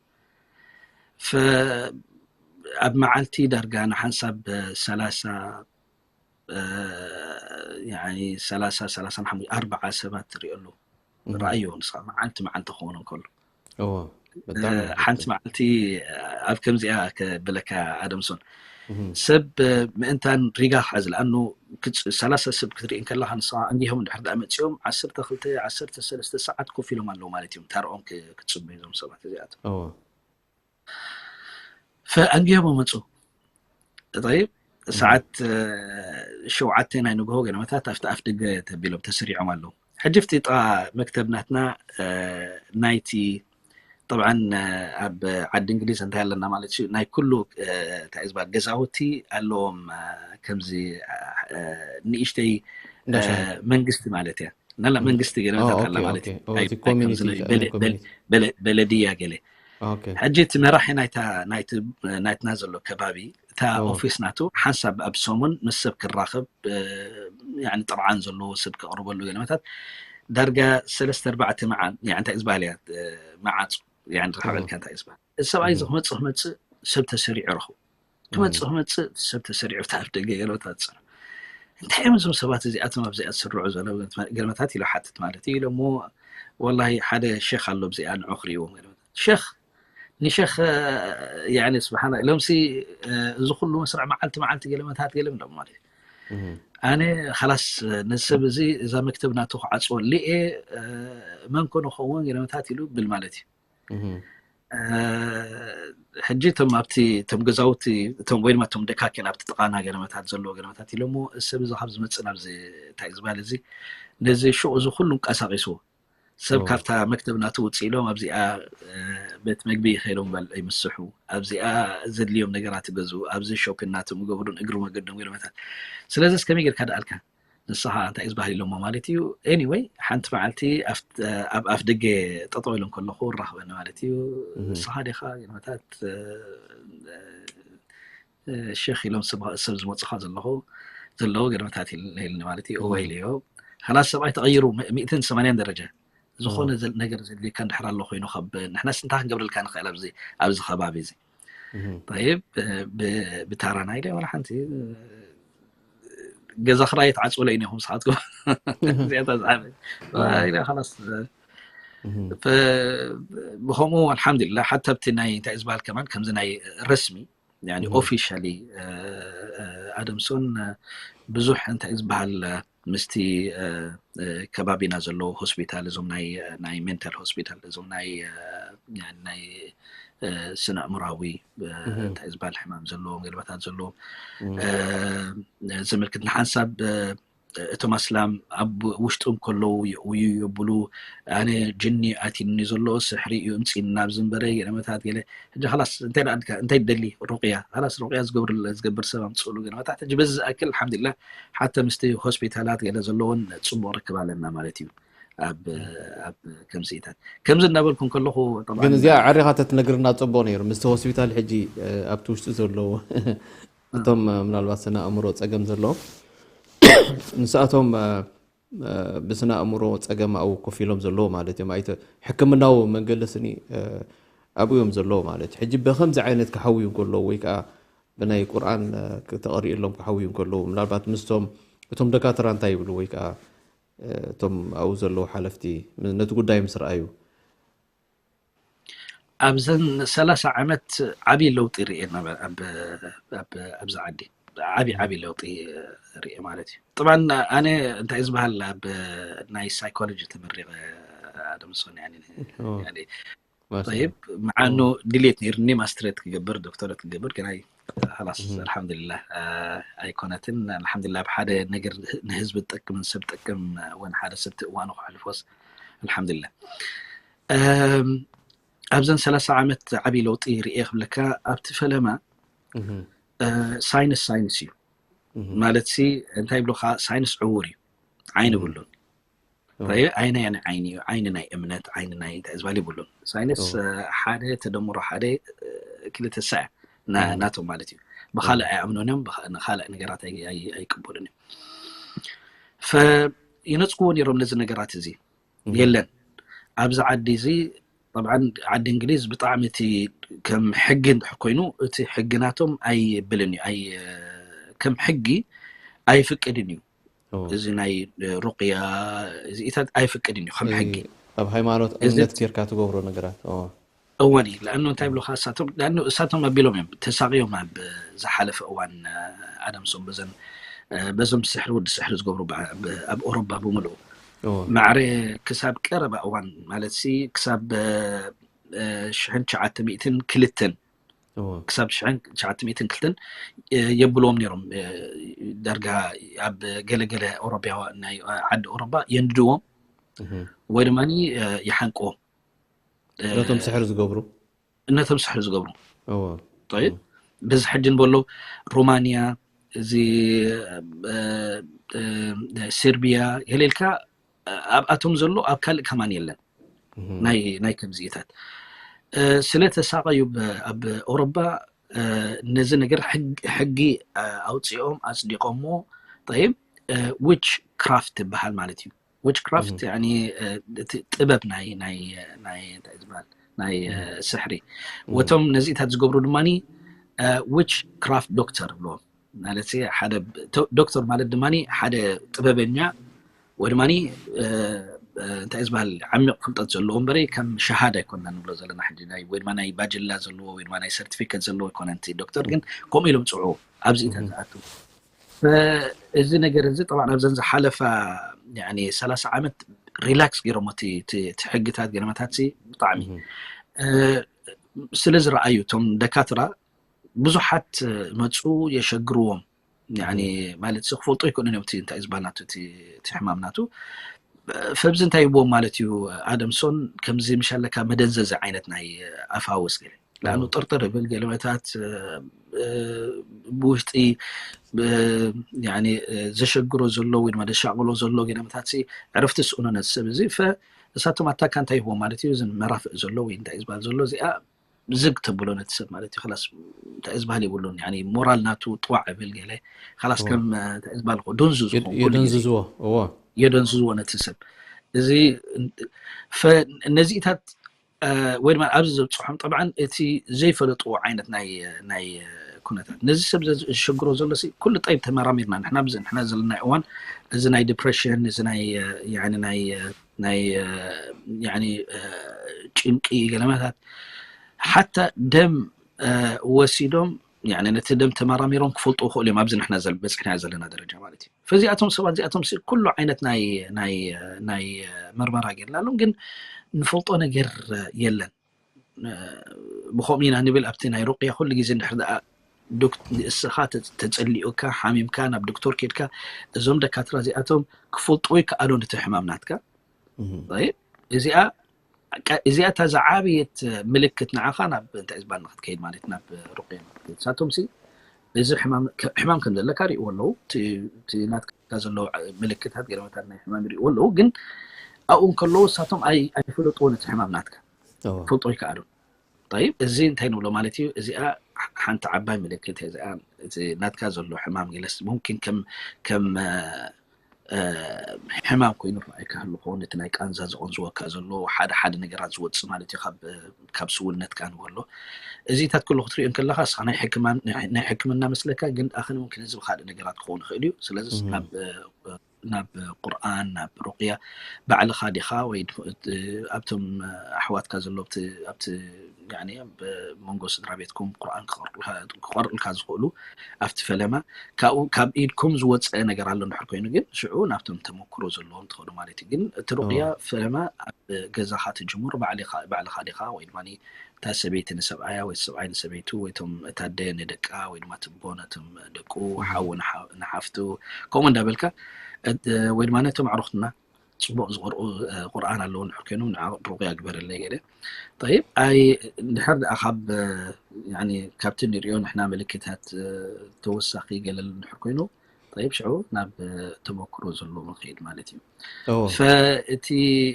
ኣብ መዓልቲ ዳርጋ ንሓንሳብ ሰላሳ ሰላሳ ሰላሳ ሓሙሽተ ኣርባዓ ሰባት ትሪኦ ኣለዉ ረኣዮ ንስኻ መዓልቲ መዓልቲ ክኾኑ እንከሎ ሓንቲ መዓልቲ ኣብ ከምዚኣ ከብለካ ኣደምሶን ሰብ ምእንታን ሪጋ ክሕዝ ለኣኑ ሰላሳ ሰብ ክትርኢ ከለካ ንስኻ እንዲሆም ድሕር ዳ መፂኦም ዓሰርተ ክልተ ዓሰርተ ሰለስተ ሰዓት ኮፍ ኢሎም ኣለዉ ማለት እዮም ታርኦም ክትፅበዩ ዞም ሰባት እዚኣቶም ፈኣንጊሆም መፁ ጠይብ ሰዓት ሸውዓተ ናይ ንግሆ ገለመታት ኣብቲ ኣፍ ደገ ተቢሎም ተስሪዖም ኣለዉ ሕጂ ፍቲ ጥቓ መክተብ ናትና ናይቲ طبعا ኣብ ዓዲ እንግሊዝ እንታይ ኣለና ማለት እዩ ናይ ኩሉ እንታይ ዝበሃል ገዛውቲ ኣለዎም ከምዚ ንእሽተይ መንግስቲ ማለት እያ ናላ መንግስቲ ገለመታት ኣላ ማለት እዩ በለድያ ገለ ሕጂ እቲ መራሒ ናይትና ዘሎ ከባቢ እታ ኦፊስ ናቱ ሓንሳብ ኣብ ሰሙን ምስ ሰብ ክራኸብ ጥርዓን ዘለዎ ሰብ ክቕርበሉ ገለመታት ዳርጋ ሰለስተ ኣርባዕተ መዓል እንታይ ዝበሃል እያ መዓፁ ርሓበልካ እንታይ ዝበሃል እዚ ሰብኣይ እዚ ክመፅእ ክመፅእ ሰብ ተሰሪዑ ረኽቡ ክመፅእ ክመፅእ ሰብ ተሰሪዑ ብቲ ኣፍ ደገ ገለመታት ዝፀንሑ እንታይ እዮም እዞም ሰባት እዚኣቶም ኣብዚኣ ዝስርዑ ዘለዉ ገለመታት ኢሉ ሓትት ማለት እዩ ኢሎሞ ወላሂ ሓደ ሸክ ኣሎ ኣብዚኣ ንዑ ክርእይዎም ገለመታት ሸክ ንሸክ ያኒ ስብሓና ኢሎምሲ እዚ ኩሉ መስርዕ መዓልቲ መዓልቲ ገለመታት ገለም ዶ ማለት እዩ ኣነ ካላስ ነዚ ሰብ እዚ እዛ መክተብ ናቱ ክዓፅወሉ እየ መን ኮነ ክኸውን ገለመታት ኢሉ ብል ማለት እዩ ሕጂ እቶም ኣብቲ እቶም ገዛውቲ እቶም ወይ ድማ እቶም ደካኪን ኣብቲ ጥቓና ገለመታት ዘለዎ ገለመታት ኢሎሞ ሰብ እዚ ካብ ዝመፅእ ናብዚ እንታይ ዝበሃል እዚ ነዚ ሽቁ እዚ ኩሉ እንቀሳቂሱ ሰብ ካብታ መክተብ ናቱ ውፅእ ኢሎም ኣብዚኣ ቤት መግቢ ከይዶም በል ይምስሑ ኣብዚኣ ዘድልዮም ነገራት ይገዝኡ ኣብዚ ሾፒን ናቶም ይገብሩን እግሪ መገዶም ገለመታት ስለዚ እስከመይ ጌርካ ደኣልካ ንስኻ እንታይ እዩ ዝበሃል ኢሎሞ ማለት እዩ anyway ሓንቲ መዓልቲ ኣብ ኣፍ ደገ ጠጠው ኢሎም ከለኹ ራኽበኒ ማለት እዩ ንስኻ ዲኻ ገለመታት ሸክ ኢሎም ሰብ ዝመፁኻ ዘለኹ ዘለዉ ገለመታት ኢልኒ ማለት እዩ እወ ኢለዮ ካላስ ሰብኣይ ተቐይሩ ሚእትን ሰማንያን ደረጃ ዝኾነ ነገር ዘድልየካ እንድሕር ኣሎ ኮይኑ ካብ ንሕናስ እንታይ ክንገብረልካ ንኽእል ኣብዚ ኣብዚ ከባቢ እዚ ይብ ብታራና ኢለ ዋላ ሓንቲ ገዛ ክራይ ትዓፅውለ እዩ ኹም ስሓትኩም እዚኣታ ዝዓበ ኢለ ካላስ ብኸምኡ ኣልሓምዱሊላ ሓታ ኣብቲ ናይ እንታይ ዝበሃል ከማን ከምዚ ናይ ረስሚ ኦፊሻሊ ኣደምሶን ብዙሕ እንታይ ዝበሃል ምስቲ ከባቢና ዘለዉ ሆስፒታል እዞም ናይ ሜንታል ሆስፒታል እዞም ናይ ናይ ስነ ኣእምራዊ እንታይ ዝበሃል ሕማም ዘለዎም ገለመታት ዘለዎም ዘመልክት ንሓንሳብ እቶም ኣስላም ኣብ ውሽጦም ከለዉ ይእውዩ የብሉ ኣነ ጅኒ ኣቲኒ ዘሎ ስሕሪ እዩ እምፂኒ ናብ ዝንበረ ገለመታት ገለ ሕጂ ላስ እንታይ ደኣ እንታይ ደሊ ሩቅያ ላስ ሩቅያ ዝገብር ዝገብር ሰብ ኣምፅእሉ ገለመታት ሕጂ በዚ ዝኣክል ኣልሓምዱሊላ ሓተ ምስቲ ሆስፒታላት ገለ ዘለዎን ፅቡቅ ርክብ ኣለና ማለት እዩ ኣብ ኣብ ከምስኢታት ከምዚ እናበልኩ ከለኹ ግን እዚኣ ዓሪኻ ተትነግርና ፅቡቅ ነይሩ ምስቲ ሆስፒታል ሕጂ ኣብቲ ውሽጢ ዘለዉ እቶም ምናልባት ስነ ኣእምሮ ፀገም ዘለዎም ንስኣቶም ብስነ ኣእምሮ ፀገም ኣብኡ ኮፍ ኢሎም ዘለዉ ማለት እዮም ኣይተ ሕክምናዊ መንገዲ ስኒ ኣብኡ እዮም ዘለዉ ማለት እዩ ሕጂ ብከምዚ ዓይነት ክሓውዩ ከለዉ ወይ ከዓ ብናይ ቁርኣን ተቐሪእሎም ክሓውዩ ከለዉ ምናልባት ምስቶም እቶም ደካትራ እንታይ ይብሉ ወይ ከዓ እቶም ኣብኡ ዘለዉ ሓለፍቲ ነቲ ጉዳይ ምስ ረኣዩ ኣብዘን ሰላሳ ዓመት ዓብዪ ለውጢ ርኤ ነበር ኣብዚ ዓዲ ዓብዪ ዓብዪ ለውጢ ርኤ ማለት እዩ ጥብዓን ኣነ እንታይ ዝበሃል ኣብ ናይ ሳይኮሎጂ ተመሪቐ ኣደምሶን ይብ ምዓኑ ድሌት ነይርኒ ማስትሬት ክገብር ዶክተረት ክገብር ግናይ ላስ ኣልሓምዱሊላ ኣይኮነትን ኣልሓምዱሊላ ኣብ ሓደ ነገር ንህዝቢ ዝጠቅምን ሰብ ዝጠቅም ወይ ሓደ ሰብ እዋኑ ክሕልፎስ ኣልሓምዱሊላ ኣብዘን ሰላሳ ዓመት ዓብዪ ለውጢ ርኤ ክብለካ ኣብቲ ፈለማ ሳይንስ ሳይንስ እዩ ማለት ሲ እንታይ ይብሉካ ሳይንስ ዕውር እዩ ዓይኒ ብሉን ኣይነ ያነ ዓይኒ እዩ ዓይኒ ናይ እምነት ዓይኒ ናይ እንታይ ዝበሃል ይብሉን ሳይንስ ሓደ ተደምሮ ሓደ ክልተ ሰ ናቶም ማለት እዩ ብካልእ ኣይኣምኑን እዮም ንካልእ ነገራት ኣይቅበሉን እዮም ይነፅግዎ ነይሮም ነዚ ነገራት እዚ የለን ኣብዚ ዓዲ እዚ ጠብዓ ዓዲ እንግሊዝ ብጣዕሚ እቲ ከም ሕጊ እንድሕር ኮይኑ እቲ ሕጊ ናቶም ኣይብልን እዩ ከም ሕጊ ኣይፍቅድን እዩ እዚ ናይ ሩቅያ እዚኢታት ኣይፍቅድን እዩ ከም ሕጊ ኣብ ሃይማኖት እምነት ጌርካ ትገብሮ ነገራት እወን እዩ ለኣኑ እንታይ ብሉካ እሳቶም ለኣኑ እሳቶም ኣቢሎም እዮም ተሳቂዮም ኣብ ዝሓለፈ እዋን ኣደምሶም በዘን በዞም ስሕሪ ወዲ ስሕሪ ዝገብሩ ኣብ ኦሮባ ብምልኡ ማዕረ ክሳብ ቀረባ እዋን ማለት ሲ ክሳብ ሽሕን ትሽዓተ ሚእትን ክልተን ክሳብ ሽሕን ትሽዓተ ሚእትን ክልተን የብልዎም ነይሮም ዳርጋ ኣብ ገለገለ ኦሮቢያ ናይ ዓዲ ኦሮባ የንድድዎም ወይ ድማ ይሓንቅዎም ነቶም ስሕሪ ዝገብሩ ነቶም ስሕሪ ዝገብሩ ጠይብ በዚ ሕጂ ንበሎ ሮማንያ እዚ ሰርቢያ ገለ ኢልካ ኣብኣቶም ዘሎ ኣብ ካልእ ከማን የለን ናይ ከምዚኢታት ስለተሳቀዩ ኣብ ኦሮባ ነዚ ነገር ሕጊ ኣውፅኦም ኣፅዲቆሞ ይብ ዊች ክራፍት ትበሃል ማለት እዩ ዊች ክራፍት ጥበብ ናይ ናይ እንታይ ዝበሃል ናይ ስሕሪ ወቶም ነዚኢታት ዝገብሩ ድማ ዊች ክራፍት ዶክተር ብልዎም ማለት ሓደ ዶክተር ማለት ድማ ሓደ ጥበበኛ ወይ ድማ እንታይ ዝበሃል ዓሚቕ ፍልጠት ዘለዎ እምበረ ከም ሸሃዳ ኣይኮና ንብሎ ዘለና ሕጂ ናይ ወይ ድማ ናይ ባጅላ ዘለዎ ወይ ድማ ናይ ሰርቲፊኬት ዘለዎ ኣይኮነ ዶክተር ግን ከምኡ ኢሎም ፅዑ ኣብዚ ኢታት ዝኣቱ እዚ ነገር እዚ ጠብዓ ኣብዘን ዝሓለፋ ሰላሳ ዓመት ሪላክስ ገይሮሞ እቲ ሕግታት ገለመታት ብጣዕሚ ስለ ዝረኣዩ እቶም ደካትራ ብዙሓት መፁ የሸግርዎም። ያኒ ማለት እዚ ክፈልጦ ይክእሉን እዮም እቲ እንታይ ዝበሃል ናቱ እቲ እቲ ሕማም ናቱ ፈብዚ እንታይ ይብዎም ማለት እዩ። ኣደምሶን ከምዚ ምሻለካ መደንዘዚ ዓይነት ናይ ኣፋውስ ገለ ለኣኑ ጥርጥር ይብል ገለመታት ብውሽጢ ዘሸግሮ ዘሎ ወይ ድማ ዘሻቕሎ ዘሎ ገለመታት ዕረፍቲ ስእኖ ነቲ ሰብ እዚ እሳቶም ኣታካ እንታይ ይህቦ ማለት እዩ። እዚ መራፍእ ዘሎ ወይ እንታይ ዝበሃል ዘሎ እዚኣ ዝግ ተብሎ ነቲ ሰብ ማለት እዩ። ላስ እንታይ ዝበሃል የብሉን። ሞራል ናቱ ጥዋዕ እብል ገለ ላስ ከም እንታይ ዝበሃል ደንዙ ዝኸውን ኩሉ ግዜ የደንዝዝዎ። እዎ የደንዝዝዎ ነቲ ሰብ እዚ ነዚኢታት ወይ ድማ ኣብዚ ዘብፅሖም ጠብዓን እቲ ዘይፈለጥዎ ዓይነት ናይ ናይ ኩነታት ነዚ ሰብ ዘሸግሮ ዘሎ ኩሉ ጠይብ ተመራሚርና ንሕና ብዚ ንሕና ዘለና እዋን እዚ ናይ ዲፕሬሽን እዚ ናይ ናይ ናይ ጭንቂ ገለመታት ሓታ ደም ወሲዶም ነቲ ደም ተመራሚሮም ክፈልጡ ክእሉ እዮም። ኣብዚ ንሕና በፅሕና ዘለና ደረጃ ማለት እዩ። ፈዚኣቶም ሰባት እዚኣቶም ኩሉ ዓይነት ናይ ናይ ናይ መርመራ ጌርናሎም ግን ንፈልጦ ነገር የለን። ብከምኡ ኢና ንብል ኣብቲ ናይ ሩቅያ ኩሉ ግዜ እንድሕር ደኣ ንእስኻ ተጸሊኡካ ሓሚምካ ናብ ዶክተር ኬድካ እዞም ደካትራ እዚኣቶም ክፈልጥዎ ይከኣሉ ነቲ ሕማም ናትካ። እዚኣ እዚኣ እታ ዝዓበየት ምልክት ንዓኻ ናብ እንታይ ዝበሃል ንክትከይድ ማለት ናብ ሩቅያ ንክትከይድ ሳቶም ሲ እዚ ሕማም ከም ዘለካ ሪእዎ ኣለዉ። ናትካ ዘሎ ምልክታት ገለመታት ናይ ሕማም ሪእዎ ኣለዉ ግን ኣብኡ እንከለዉ ሳቶም ኣይፈለጥዎ ነቲ ሕማም ናትካ ፈልጦ ይከኣሉ። ይብ እዚ እንታይ ንብሎ ማለት እዩ። እዚኣ ሓንቲ ዓባይ ምልክት እዚኣ ናትካ ዘሎ ሕማም ገለስ ሙምኪን ከም ከም ሕማም ኮይኑ ርኣይ ክህሉ ክኸውን እቲ ናይ ቃንዛ ዝቐንዝወካ ዘሎ ሓደ ሓደ ነገራት ዝወፅእ ማለት እዩ። ካብ ስውነትካ ንበሎ እዚታት ኩሉ ክትሪኦ እንከለካ እስኻ ናይ ሕክምና መስለካ ግን ኣኸነ ሙምኪን እዚ ብካልእ ነገራት ክኸውን ይኽእል እዩ። ስለዚ ናብ ቁርኣን ናብ ሩቅያ ባዕልኻ ዲኻ ወይ ኣብቶም ኣሕዋትካ ዘሎ ኣብቲ መንጎ ስድራ ቤትኩም ቁርኣን ክቐርኡልካ ዝኽእሉ ኣብቲ ፈለማ ካብኡ ካብ ኢድኩም ዝወፀ ነገር ኣሎ እንድሕር ኮይኑ ግን ሽዑ ናብቶም ተመክሮ ዘለዎም ትኸዱ ማለት እዩ። ግን እቲ ሩቅያ ፈለማ ኣብ ገዛኻ ትጅምሩ ባዕልኻ ዲኻ ወይ ድማ እታ ሰበይቲ ንሰብኣያ ወይ ሰብኣይ ንሰበይቱ ወይ ቶም እታ ኣደ ንደቃ ወይ ድማ ትቦ ነቶም ደቁ ሓዊ ንሓፍቱ ከምኡ እንዳበልካ ወይ ድማ ነቶም ኣዕሩኽትና ፅቡቅ ዝቀርኡ ቁርኣን ኣለዉ እንድሕር ኮይኖም ንዓ ሩቅያ ግበረለይ ገለ ይብ ኣይ እንድሕር ደኣ ካብ ካብቲ ንሪኦ ንሕና ምልክታት ተወሳኺ ገለል እንድሕር ኮይኑ ይብ ሽዑ ናብ ተመክሮ ዘሎ መክድ ማለት እዩ። እቲ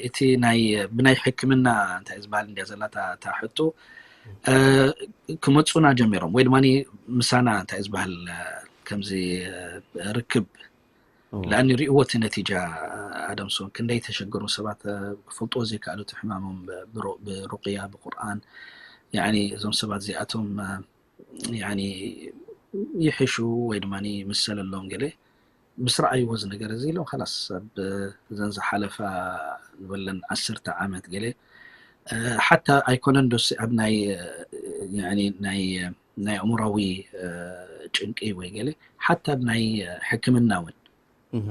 እቲ ናይ ብናይ ሕክምና እንታይ ዝበሃል እንዲያ ዘላ እታ ሕቶ ክመፁና ጀሚሮም ወይ ድማ ምሳና እንታይ ዝበሃል ከምዚ ርክብ ለኣኒ ሪእዎ እቲ ነቲጃ ኣደምሶን ክንደይ ተሸገሩ ሰባት ክፈልጥዎ ዘይከኣሉ እቲ ሕማሞም ብሩቅያ ብቁርኣን እዞም ሰባት እዚኣቶም ይሕሹ ወይ ድማ ምሰለሎም ገለ ምስ ረኣይዎ እዚ ነገር እዚ ኢሎም ካላስ ኣብ ዘን ዝሓለፋ ዝበለን ዓሰርተ ዓመት ገለ ሓታ ኣይኮነን ዶስ ኣብ ናይ ናይ ናይ ኣእምራዊ ጭንቂ ወይ ገለ ሓታ ኣብ ናይ ሕክምና እውን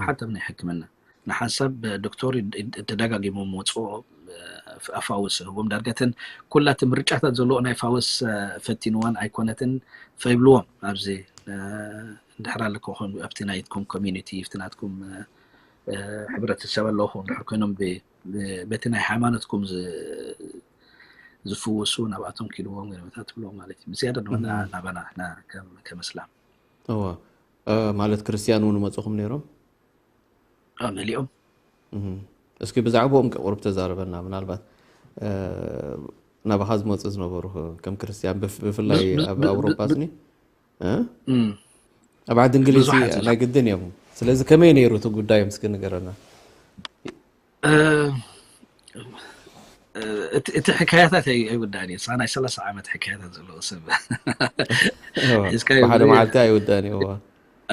ሓታ ኣብ ናይ ሕክምና ንሓንሳብ ዶክተር ተደጋጊሞም መፅኦ ኣፋውስ ህቦም ዳርጋተን ኩላቲ ምርጫታት ዘለዎ ናይ ፋውስ ፈቲንዋን ኣይኮነትን ፈይብልዎም ኣብዚ እንድሕር ኣለኮ ኮይኑ ኣብቲ ናይትኩም ኮሚኒቲ ኣብቲ ናትኩም ሕብረተሰብ ኣለኹ እንድሕር ኮይኖም በቲ ናይ ሃይማኖትኩም ዝፍውሱ ናብኣቶም ኪድዎም ገለመታት ትብልዎም ማለት እዩ። ብዝያዳ ድማ ናባና ከመስላም ማለት ክርስትያን እውን መፅኹም ነይሮም መሊኦም እስኪ ብዛዕባኦም ቁሩብ ተዛረበና ምናልባት ናባኻ ዝመፁ ዝነበሩ ከም ክርስትያን ብፍላይ ኣብ ኣውሮፓ ስኒ ኣብ ዓዲ እንግሊዝ ናይ ግድን እዮም። ስለዚ ከመይ ነይሩ እቲ ጉዳዮም እስኪ ንገረና። እቲ ሕካያታት ኣይውዳእን እዩ። ናይ ሰላሳ ዓመት ሕካያታት ዘለዎ ሰብ ሓደ መዓልቲ ኣይውዳእን እዩ።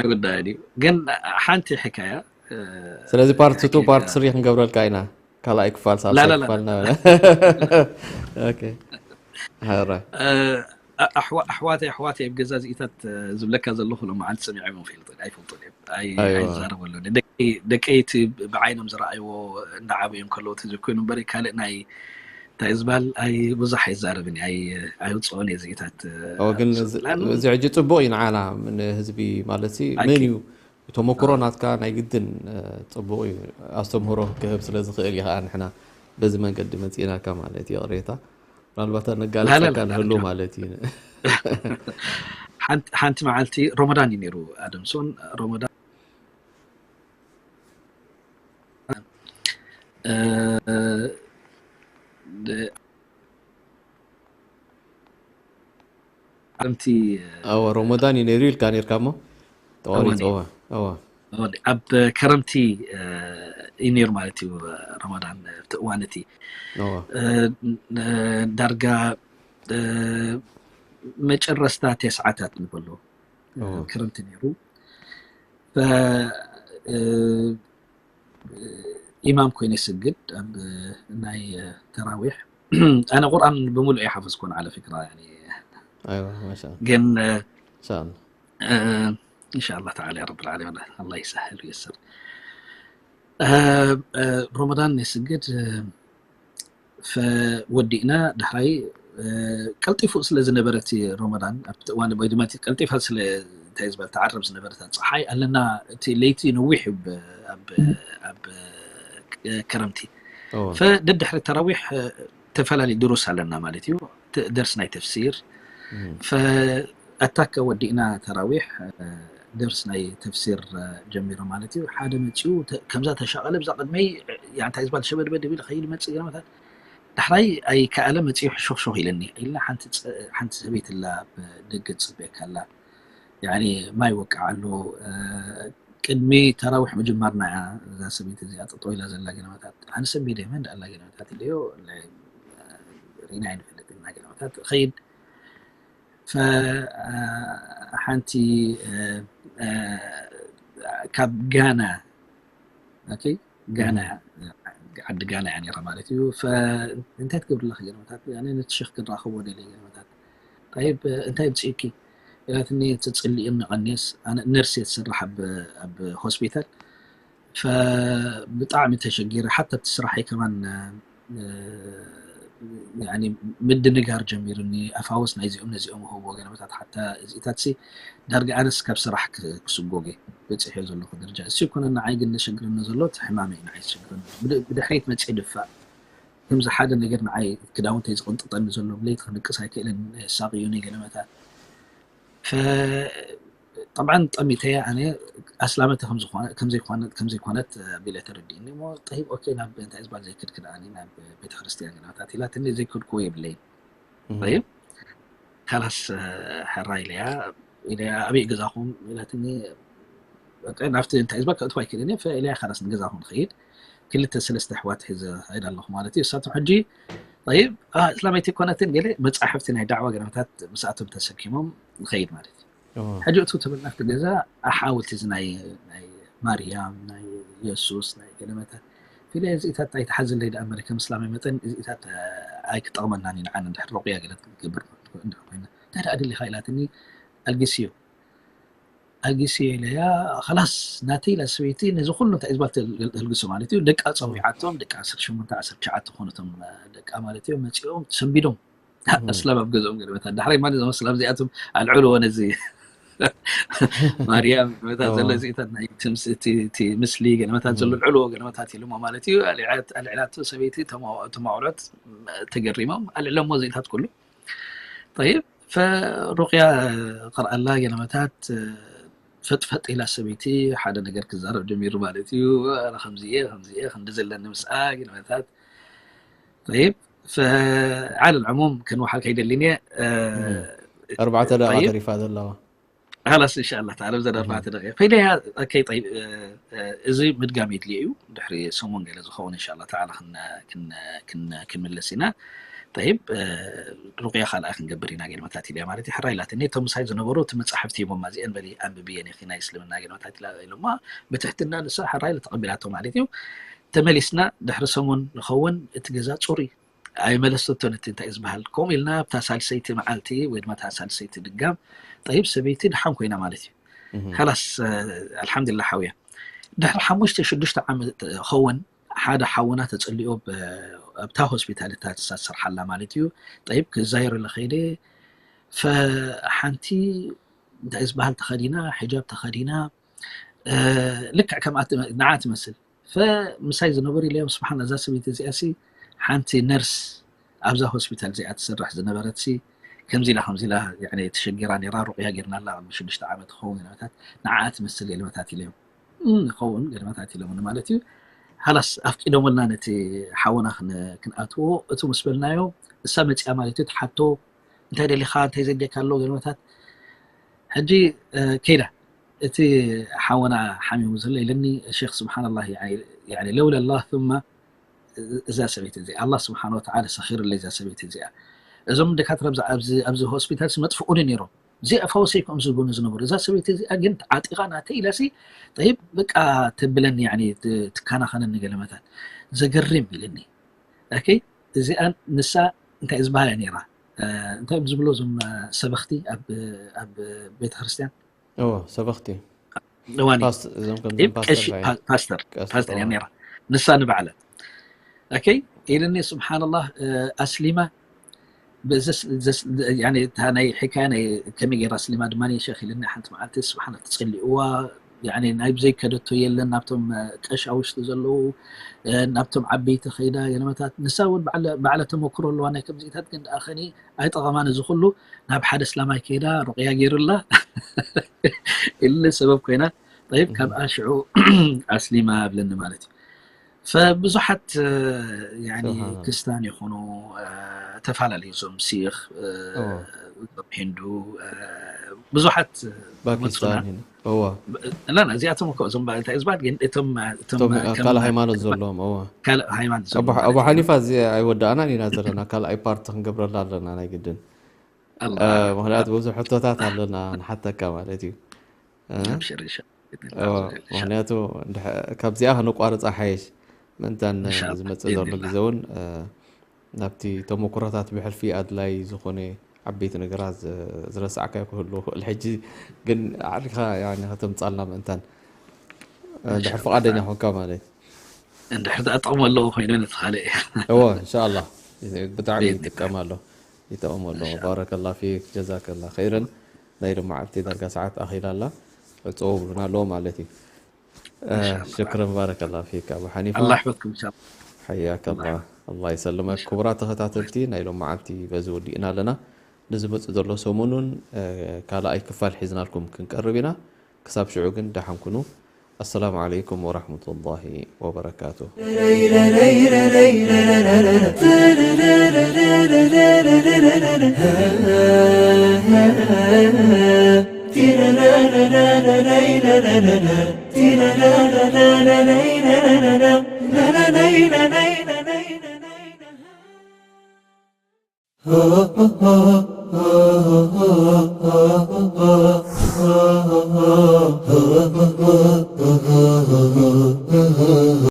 ኣይውዳእን እዩ ግን ሓንቲ ሕካያ ስለዚ ፓርት ቱ ፓርት ስሪ ክንገብረልካ ኢና። ካልኣይ ክፋል ሳልሳይ ክፋል ናበለ ኣሕዋተይ ኣሕዋተይ ኣብ ገዛ እዚኢታት ዝብለካ ዘለኹ ሎመዓልቲ ሰሚዖም ይፈልጡ ኣይፈልጡ ኣይዛረበሉ ደቀይቲ ብዓይኖም ዝረኣይዎ እንዳዓበዮም ከለዉ ተዘኮይኑ እምበሪ ካልእ ናይ እንታይ ዝበሃል ኣይ ብዙሕ ኣይዛረብን እየ፣ ኣይ ኣይውፅኦን እየ እዚኢታት። ኦ ግን እዚ ሕጂ ፅቡቅ እዩ ንዓና ንህዝቢ ማለት ሲ መን እዩ ተመክሮ ናትካ ናይ ግድን ፅቡቅ እዩ ኣስተምህሮ ክህብ ስለ ዝኽእል እዩ ከዓ ንሕና በዚ መንገዲ መፂእናካ ማለት እዩ ቅሬታ ምናልባት ነጋልፀካ ንህሉ ማለት እዩ። ሓንቲ መዓልቲ ሮመዳን እዩ ነይሩ ኣደምሶን ሮመዳን ከረምቲ ኣወ ሮሞዳን እዩ ነይሩ ኢልካ ነርካ እሞ ተቋሪፀዋ። ኣብ ከረምቲ እዩ ነይሩ ማለት እዩ። ሮሞዳን ኣብቲ እዋን እቲ ዳርጋ መጨረስታ ተስዓታት ንበሎ ከረምቲ ነይሩ። ኢማም ኮይነ ይስግድ ኣብ ናይ ተራዊሕ። ኣነ ቁርኣን ብምሉእ ኣይሓፈዝኩን ዓለ ፍክራ። ግን ኢንሻኣላህ ኢንሻኣላህ ተዓላ ረብል ዓለሚን ኣላህ ይሰህል ይስር። ሮመዳን የስግድ ፈወዲእና ዳሕራይ ቀልጢፉ ስለ ዝነበረ እቲ ሮመዳን ኣብቲ እዋን ወይ ድማ ቀልጢፋ ስለ እንታይ ዝበል ተዓረብ ዝነበረት ፀሓይ ኣለና። እቲ ለይቲ ነዊሕ እዩ ኣብ ከረምቲ። ፈደድሕሪ ተራዊሕ ተፈላለዩ ድሩስ ኣለና ማለት እዩ። ደርስ ናይ ተፍሲር ፈኣታከ ወዲእና ተራዊሕ ደርስ ናይ ተፍሲር ጀሚሩ ማለት እዩ። ሓደ መፂኡ ከምዛ ተሻቐለ ብዛ ቅድመይ እንታይ ዝበል ሸበድበድ ብል ከይድ መፅእ ገለመታት ዳሕራይ ኣይከኣለ መፂኡ ሕሾኽሾኽ ኢለኒ ኢልና ሓንቲ ሰበይቲ ላ ደገ ትፅበየካ ኣላ። ማይ ወቅዓ ኣሎ ቅድሚ ተራዊሕ ምጅማርና እያ እዛ ሰበይቲ እዚኣ ጠጠው ኢላ ዘላ ገለመታት ኣነ ሰንቢደ መን ዳኣ ኣላ ገለመታት ኢለዮ ሪና ኣይንፈልጥ ኢና ገለመታት ኸይድ ሓንቲ ካብ ጋና ጋና ዓዲ ጋና እያ ነራ ማለት እዩ። እንታይ ትገብርላ ገለመታት ነቲ ሸኽ ክንራኸቦ ደለ ገለመታት ይ እንታይ ብፅእኪ ኢላትኒ ትፅልእን ንቐኒስ ነርስ እየ ትስራሕ ኣብ ሆስፒታል። ብጣዕሚ ተሸጊረ ሓታ ኣብቲ ስራሐይ ከማን ምድንጋር ጀሚሩኒ። ኣፋውስ ናይዚኦም ነዚኦም ምህብዎ ገለመታት ሓታ እዚኢታት ሲ ዳርጋ ኣነስ ካብ ስራሕ ክስጎግ በፂሐ ዘለኹ ደረጃ እሱ ይኮነ ንዓይ ግን ዘሸግረኒ ዘሎ እቲ ሕማመ እዩ ንዓይ ዘሸግረኒ። ብድሕሪት መፅእ ድፋእ ከምዚ ሓደ ነገር ንዓይ ክዳውንተይ ዝቕንጥጠኒ ዘሎ ብለይቲ ክንቅስ ኣይክእልን ሳቕዩኒ ገለመታት ጠብዓን ጠሚተያ ኣነ ኣስላመተ ከምዘይኮነት ቢለ ተረዲእኒ እሞ ጠሂብ ኦኬ ናብ እንታይ ዝበሃል ዘይክድ ክድኣኒ ናብ ቤተክርስትያን ገለመታት ኢላትኒ ዘይከድክዎ የብለይን። ይብ ካላስ ሕራ ኢለያ ኢለያ ኣበይ ገዛኹም ኢላትኒ ናብቲ እንታይ ዝበል ከእትዋ ኣይክእልን እየ ኢለያ ካላስ ንገዛኹም ንኸይድ ክልተ ሰለስተ ኣሕዋት ሒዘ ኸይድ ኣለኹ ማለት እዩ። እሳቶም ሕጂ ይብ እስላመይቲ ኮነትን ገለ መፃሕፍቲ ናይ ዳዕዋ ገለመታት ምስኣቶም ተሰኪሞም ንኸይድ ማለት እዩ። ሕጂ እቱ ተበላፍቲ ገዛ ኣሓውልቲ እዚ ናይ ማርያም ናይ የሱስ ናይ ገለመታት ፊለ እዚኢታት ኣይተሓዝለይ ደኣ መረ ከም እስላማይ መጠን እዚኢታት ኣይክጠቕመናን እዩ ንዓና እንድሕር ሩቅያ ገለ ክትገብር እንድሕር ኮይና እንታይ ደኣ ኣድሊኻ ኢላትኒ ኣልጊስዮ ኣልጊስዮ ኢለያ ኸላስ ናተይ ኢላ ሰበይቲ ነዚ ኩሉ እንታይ እዩ ዝበሃል ተልግሶ ማለት እዩ ደቃ ፀዊዓቶም ደቂ ዓሰርተ ሸሞንተ ዓሰርተ ትሽዓተ ዝኾኑ እቶም ደቃ ማለት እዮም መፂኦም ሰንቢዶም ኣስላም ኣብ ገዝኦም ገለመታት ዳሕራይ ማን እዞም ኣስላም እዚኣቶም ኣልዕልዎ ነዚ ማርያም ገለመታት ዘሎ እዚኢታት ናይ እቲ ምስ- እቲ እቲ ምስሊ ገለመታት ዘሎ ኣልዕልዎ ገለመታት ኢሎሞ ማለት እዩ ኣልዕላት- ኣልዕላቶ ሰበይቲ እቶም ኣውዕሎት ተገሪሞም ኣልዕለሞ እዚኢታት ኩሉ ይብ ፈሩቅያ ቀርኣላ ገለመታት ፈጥፈጥ ኢላ ሰበይቲ ሓደ ነገር ክዛረብ ጀሚሩ ማለት እዩ ኣነ ከምዚ እየ ከምዚ እየ ክንዲ ዘለኒ ምስኣ ገለመታት ይብ ዓለ ልዕሙም ክንወሓል ከይደሊን እየ ኣርባዕተ ደቂቃ ተሪፋ ዘለዋ ላስ እንሻላ ተዓላ ብዘን ኣርባዕተ ደቂቃ ኮይነ እያ ኦኬ ጠይብ እዚ ምድጋም የድልዮ እዩ ድሕሪ ሰሙን ገለ ዝኸውን እንሻላ ተዓላ ክን- ክን- ክን- ክንምለስ ኢና ጠይብ ሩቅያ ካልኣ ክንገብር ኢና ገለመታት ኢልያ ማለት እዩ ሕራይ ኢላትኒ እቶም ምሳይ ዝነበሩ እቲ መፅሓፍቲ ሂቦማ እዚአን በሊ ኣንብብየን ኢኺ ናይ እስልምና ገለመታት ኢላ ኢሎማ ብትሕትና ንሳ ሕራይ ኢላ ተቐቢላቶ ማለት እዩ ተመሊስና ድሕሪ ሰሙን ንኸውን እቲ ገዛ ፁሩይ ኣይመለሰቶን እቲ እንታይ እዩ ዝበሃል ከምኡ ኢልና ኣብታ ሳልሰይቲ መዓልቲ ወይ ድማ እታ ሳልሰይቲ ድጋም ጠይብ ሰበይቲ ድሓን ኮይና ማለት እዩ ካላስ ኣልሓምዱላ ሓውያ ድሕሪ ሓሙሽተ ሽዱሽተ ዓመት ኸውን ሓደ ሓውና ተፅልዮ ኣብታ ሆስፒታል እታ ትሰርሓላ ማለት እዩ። ጠይብ ክዛየረሉ ከይደ ፈሓንቲ እንታይ ዝበሃል ተኸዲና፣ ሕጃብ ተኸዲና፣ ልክዕ ከምኣ ንዓ ትመስል። ፈምሳይ ዝነበሩ ኢለዮም ስብሓን እዛ ሰበይቲ እዚኣ ሲ ሓንቲ ነርስ ኣብዛ ሆስፒታል እዚኣ ትሰርሕ ዝነበረት ሲ ከምዚ ኢላ ከምዚ ኢላ ተሸጊራ ነራ፣ ሩቅያ ጌርናላ ቅድሚ ሽዱሽተ ዓመት ክኸውን ገለመታት፣ ንዓ ትመስል ገለመታት ኢለዮም። ይኸውን ገለመታት ኢሎም ማለት እዩ። ሃላስ ኣፍቂዶምልና ነቲ ሓወና ክንኣትዎ። እቱ ምስ በልናዮ እሳ መፅኣ ማለት እዩ። ትሓቶ እንታይ ደሊኻ እንታይ ዘድልየካ ኣሎ ገለመታት። ሕጂ ከይዳ እቲ ሓወና ሓሚሙ ዘሎ ኢለኒ ሸክ ስብሓንላ ለውለ ላ ثم እዛ ሰበይቲ እዚኣ ኣላ ስብሓን ወተዓላ ሰኺርለይ እዛ ሰበይቲ እዚኣ። እዞም ደካትራ ኣብዚ ሆስፒታል መጥፍኡኒ ነይሮም። እዚኣ ፈወሰይ ከም ዝብሉኒ ዝነበሩ እዛ ሰበይቲ እዚኣ ግን ዓጢቓ ናተይ ኢላሲ ጠይብ በቃ ተብለኒ ትከናኸነኒ ገለመታት። ዘገርም ኢልኒ። እዚኣ ንሳ እንታይ ዝበሃላ ነይራ እንታይ ዝብሎ እዞም ሰበኽቲ ኣብ ቤተክርስትያን ሰበኽቲ ፓስተር ፓስተር ነራ ንሳ ንባዕላ ኢልኒ ስብሓንላህ ኣስሊማ ናይ ሕካያ ከመይ ገይራ ኣስሊማ ድማ ሸክ ኢልኒ ሓንቲ መዓልቲ ስብሓን ትፅልእዋ ናይ ብዘይከደቶ የለን ናብቶም ቀሻውሽቲ ዘለዉ ናብቶም ዓበይቲ ከይዳ ገለመታት ንሳ እውን ባዕለ ተመክሮ ኣለዋ ናይ ከምዚታት ግን ደኣ ከኒ ኣይጠቐማን እዚ ኩሉ ናብ ሓደ እስላማይ ከይዳ ሩቅያ ገይሩላ ኢለ ሰበብ ኮይና ጠይብ ካብኣ ሽዑ ኣስሊማ ብለኒ ማለት እዩ። ፈብዙሓት ክርስታን ይኹኑ ተፈላለዩ እዞም ሲኽ ሂንዱ ብዙሓት ፓኪስታን እዚኣቶም እኮ እዞም እንታይ እዝባት ግን እቶም ካልእ ሃይማኖት ዘለዎም እዋ ካልእ ሃይማኖት ኣቡ ሓኒፋ እዚ ኣይወዳእናን ኢና ዘለና ካልኣይ ፓርቲ ክንገብረላ ኣለና ናይ ግድን ምክንያቱ ብዙሕ ሕቶታት ኣለና ንሓተካ ማለት እዩ ምክንያቱ ካብዚኣ ከነቋርፃ ሓየሽ ምእንታን ዝመፅእ ዘሎ ግዜ እውን ናብቲ ተመኩሮታት ብሕልፊ ኣድላይ ዝኾነ ዓበይቲ ነገራት ዝረሳዕካዮ ክህሉ ክእል ሕጂ ግን ኣዕሪኻ ከተምፃልና ምእንታን ድሕር ፍቓደኛ ኮንካ ማለት እንድሕር ደኣ ጥቕሚ ኣለዎ ኮይኑ ነቲ ካልእ እዎ እንሻላ ብጣዕሚ ይጥቀም ኣሎ ይጠቕም ኣሎ ባረከላ ፊክ ጀዛከላ ኸይረን ናይ ሎማዓልቲ ዳርጋ ሰዓት ኣኺላ ኣላ ዕፅዎ ብሉና ኣለዎ ማለት እዩ ሽክረን ባረከላ ፊክ ኣቡ ሓኒፋ ኣላ ሕፈትኩም እንሻላ حياك الله الله يسلمك ክቡራት ተኸታተልቲ ናይ ሎማዓልቲ በዚ ወዲእና ኣለና ንዝመፅእ ዘሎ ሰሙኑን ካልኣይ ክፋል ሒዝናልኩም ክንቀርብ ኢና ክሳብ ሽዑ ግን ደሓን ኩኑ السلام عليكم ورحمة الله وبركاته